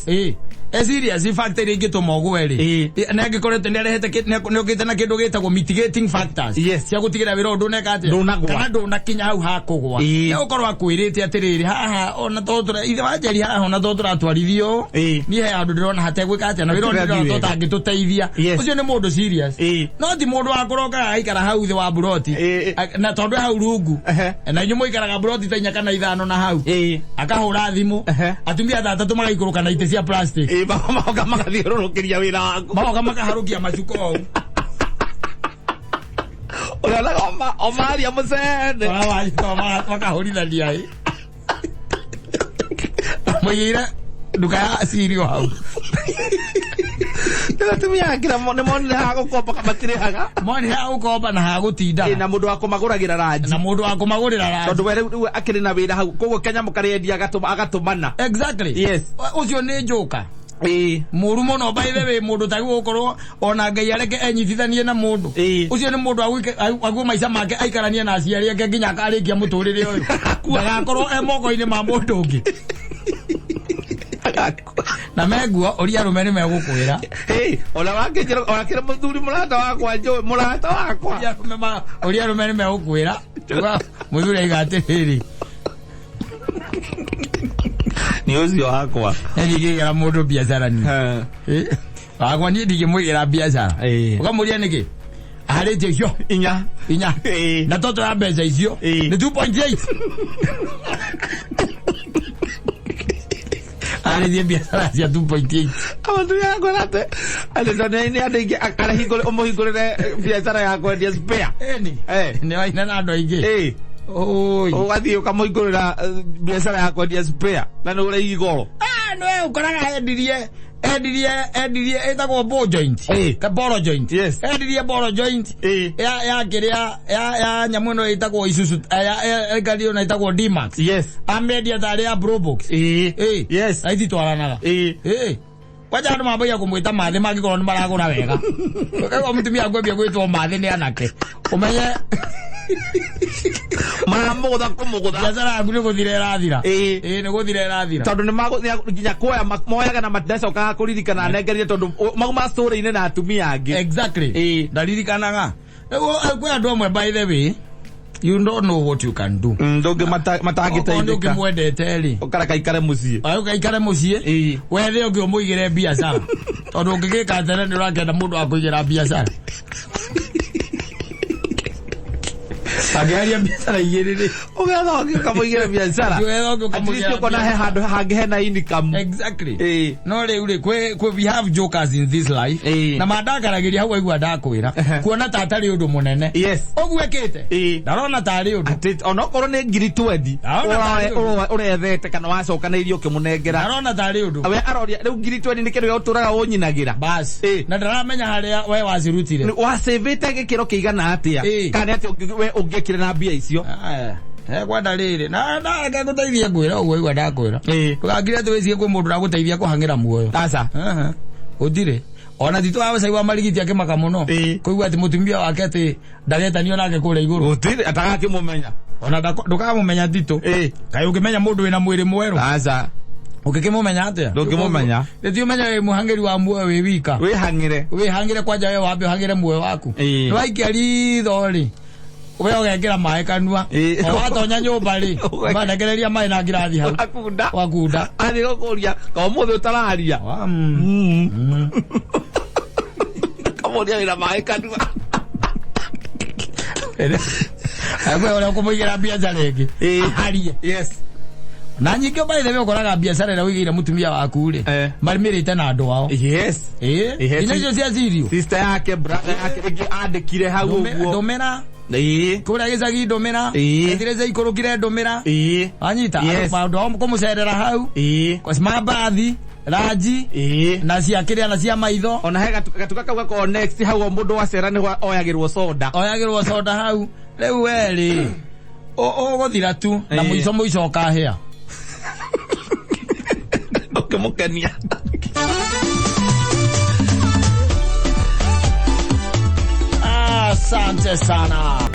Ĩ e serious factor iria ingĩtũma ũgwe rĩ, nĩ angĩkoretwo nĩ arehete nĩ okĩte na kĩndũ gĩtagwo mitigating factors cia gũtigĩra wĩra ũyũ ndũneka atĩa? Ndũnagwa. Kana ndũnakinya hau hakũgwa. Nĩ gũkorwo akwĩrĩte atĩrĩrĩ, haha ona to tũra ithe wa Njeri, haha ona to tũratwarithio, niĩ he handũ ndĩrona hategwĩka atĩa na wĩra ũyũ Hategũthiĩ ndĩrona wega. tũtangĩtũteithia. Ũcio nĩ mũndũ serious. No ti mũndũ wa kũroka aikara hau thĩ wa buroti. Na tondũ e hau rungu, na inyuĩ mũikaraga buroti ta inya kana ithano na hau, akahũra thimũ, atumia ta atatũ magaikũrũka na itĩ cia plastic. Ĩĩ, magoka magathiũrũrũkĩria wĩra waku. Magoka makaharũkia macuka ũũ. Ũrĩonaga omaria mũcene. Makahũrithania ĩ mũigĩire nduka ya cirio hau. Nĩ atumia akĩra nĩ monire ha gũkomba matirĩhaga. Moni ha gũkomba na ha gũtindaga. Na mũndũ wa kũmagũragĩra ranji. Na mũndũ wa kũmagũrĩra ranji. Tondũ we rĩu akĩrĩ na wĩra hau, koguo kanyamũ karĩa endia agatũmana. Exactly. Ũcio nĩ njoka mũru mũno, by the way. Mũndũ tagĩrĩirwo gũkorwo ona Ngai areke enyitithanie na mũndũ. Ũcio nĩ mũndũ aguo maica make aikaranie na aciari ake nginya akarĩkia mũtũrĩre ũyũ, ndagakorwo e moko-inĩ ma mũndũ ũngĩ na menguo ũria arũme nĩ megũkwĩra. Hey, ona wakĩnjĩra ona kĩrĩ mũthuri mũrata wakwa njũĩ mũrata wakwa. Ũria arũme nĩ megũkwĩra. Uga mũthuri aiga atĩrĩrĩ, Nĩ ũcio wakwa. Ndingĩigĩra mũndũ biacara niĩ. Wakwa niĩ ndingĩmũigĩra biacara. Ũkamũria nĩkĩ aharĩtie icio Inya. Inya. Na toto ya mbeca icio nĩ 2.8 arĩtie biacara cia 2.8. Amaturi yakwa atĩ atĩ tondũ nĩ andũ aingĩ arahingũre ũmũhingũrĩre biacara ya kwendia spare. Ĩni. Nĩ waina na andũ aingĩ. Oi. Ũgathiĩ ũkamũhingũrĩra biacara ya kwendia spare na nĩ ũrĩ igoro. Ah, nĩwe ũkoraga endirie ĩtagwo ball joint. Ka ball joint. Endirie ball joint ya kĩrĩa ya nyamũ ĩno ĩtagwo Isuzu, ya ngari ĩno ĩtagwo D-Max. Amendia tarĩ ya Probox. Na ititwaranaga. Kwanja andũ mambagia kũmwĩta mathĩ mangĩkorwo nĩ maragũra wega. Ũkaigua mũtumia akwambia gwĩtwo mathĩ nĩ anake, ũmenye Maramũgũtha kũmũgũtha. Biacara yaku nĩ gũthira ĩrathira. Ĩĩ, nĩ gũthira ĩrathira. Tondũ nĩ nginya kuoya moyaga na maticokaga kũririkana anengerire tondũ mauma story-inĩ na atumia angĩ. Exactly. Ndaririkanaga. Rĩu kwĩ andũ amwe, by the way, you don't know what you can do. Ndũngĩ Okorwo nĩ matangĩteithĩka. ũngĩmwendete rĩ, Ũkareka ikare mũciĩ. Ũgaikare mũciĩ. Wethe ũngĩ ũmũigĩre biacara, tondũ ũngĩgĩka tene nĩ ũrakenda mũndũ wa kũigĩra biacara angĩaria biacara igĩrĩ rĩ. Ũgetha ũngĩ ũkamũigĩra biacara. Ũgetha ũngĩ At least ũkamũigĩra ũkona he handũ hangĩ hena income. Exactly. No rĩu rĩ, kwĩ we have jokers in this life. Na mandakaragĩria hau aigua ndakwĩra kuona ta atarĩ ũndũ mũnene ũguo ĩkĩte. Ndarona tarĩ ũndũ. Atĩ onokorwo nĩ ngiri 20 Ndarona tarĩ ũndũ. ũrethete kana wacokanĩirie ũkĩmũnengera. Ndarona tarĩ ũndũ. We aroria rĩu ngiri 20 nĩ kĩndũ ũtũraga ũnyinagĩra. Bas. Na ndaramenya harĩa we wacirutire. Wacĩvĩte gĩkĩro kĩigana atĩa, kana nĩ atĩa we ũngĩekire na mbia icio. Aya. Kwenda rĩrĩ na reke ngũteithie ngwĩra ũguo igua ndakwĩra. Ndũgakire atĩ wĩcirie kwĩ mũndũ ũragũteithia kũhang'ĩra muoyo. Aca. Aha. Gũtirĩ ona titũ wa cai wa marigiti akĩmaka mũno kũigua atĩ mũtumia wake atĩ ndagetanio nake kũrĩa igũrũ. Gũtirĩ atagakĩmũmenya. Ona ndũkamũmenya titũ. Kaĩ ũngĩmenya mũndũ wĩna mwĩrĩ mwerũ? Aca. Ũngĩkĩmũmenya atĩa? Ndũngĩmũmenya. Nĩti ũmenya wĩ mũhang'ĩri wa muoyo wĩ wika. Wĩhang'ĩre. Wĩhang'ĩre kwanja, we wambe ũhang'ĩre muoyo waku. Nĩwaikia ritho rĩ, we ũgekĩra maĩ kanua. O watonya nyũmba rĩ, manekereria maĩ na ngirathi hau. Wakunda. Wakunda. Athiĩ gũkũria ka ũmũthĩ ũtararia. Kamũria wĩna maĩ kanua. Agwe ũrĩa ũkũmũigĩra biacara ĩngĩ arie. Na nyingĩ by the way ũkoraga biacara ĩrĩa ũigĩire mũtumia waku rĩ, marĩmĩrĩte na andũ ao. Ĩĩ. Nginya icio cia cirio. Sister yake, brother yake, rĩngĩ andĩkire hau ũguo. Ndũmĩra kũrĩa gĩcagi, ndũmĩra ethire ciaikũrũkire, ndũmĩra. Wanyita? Maũndũ ao kũmũcerera hau, mambathi ranji na cia kĩrĩa na cia maitho. Ona he gatuka kau gakoragwo next hau, o mũndũ wacera nĩho oyagĩrwo soda. Oyagĩrwo soda hau. Rĩu we rĩ, ũgũthira tu na mũico mũico ũkahĩa. Ũkĩmũkenia. Asante sana.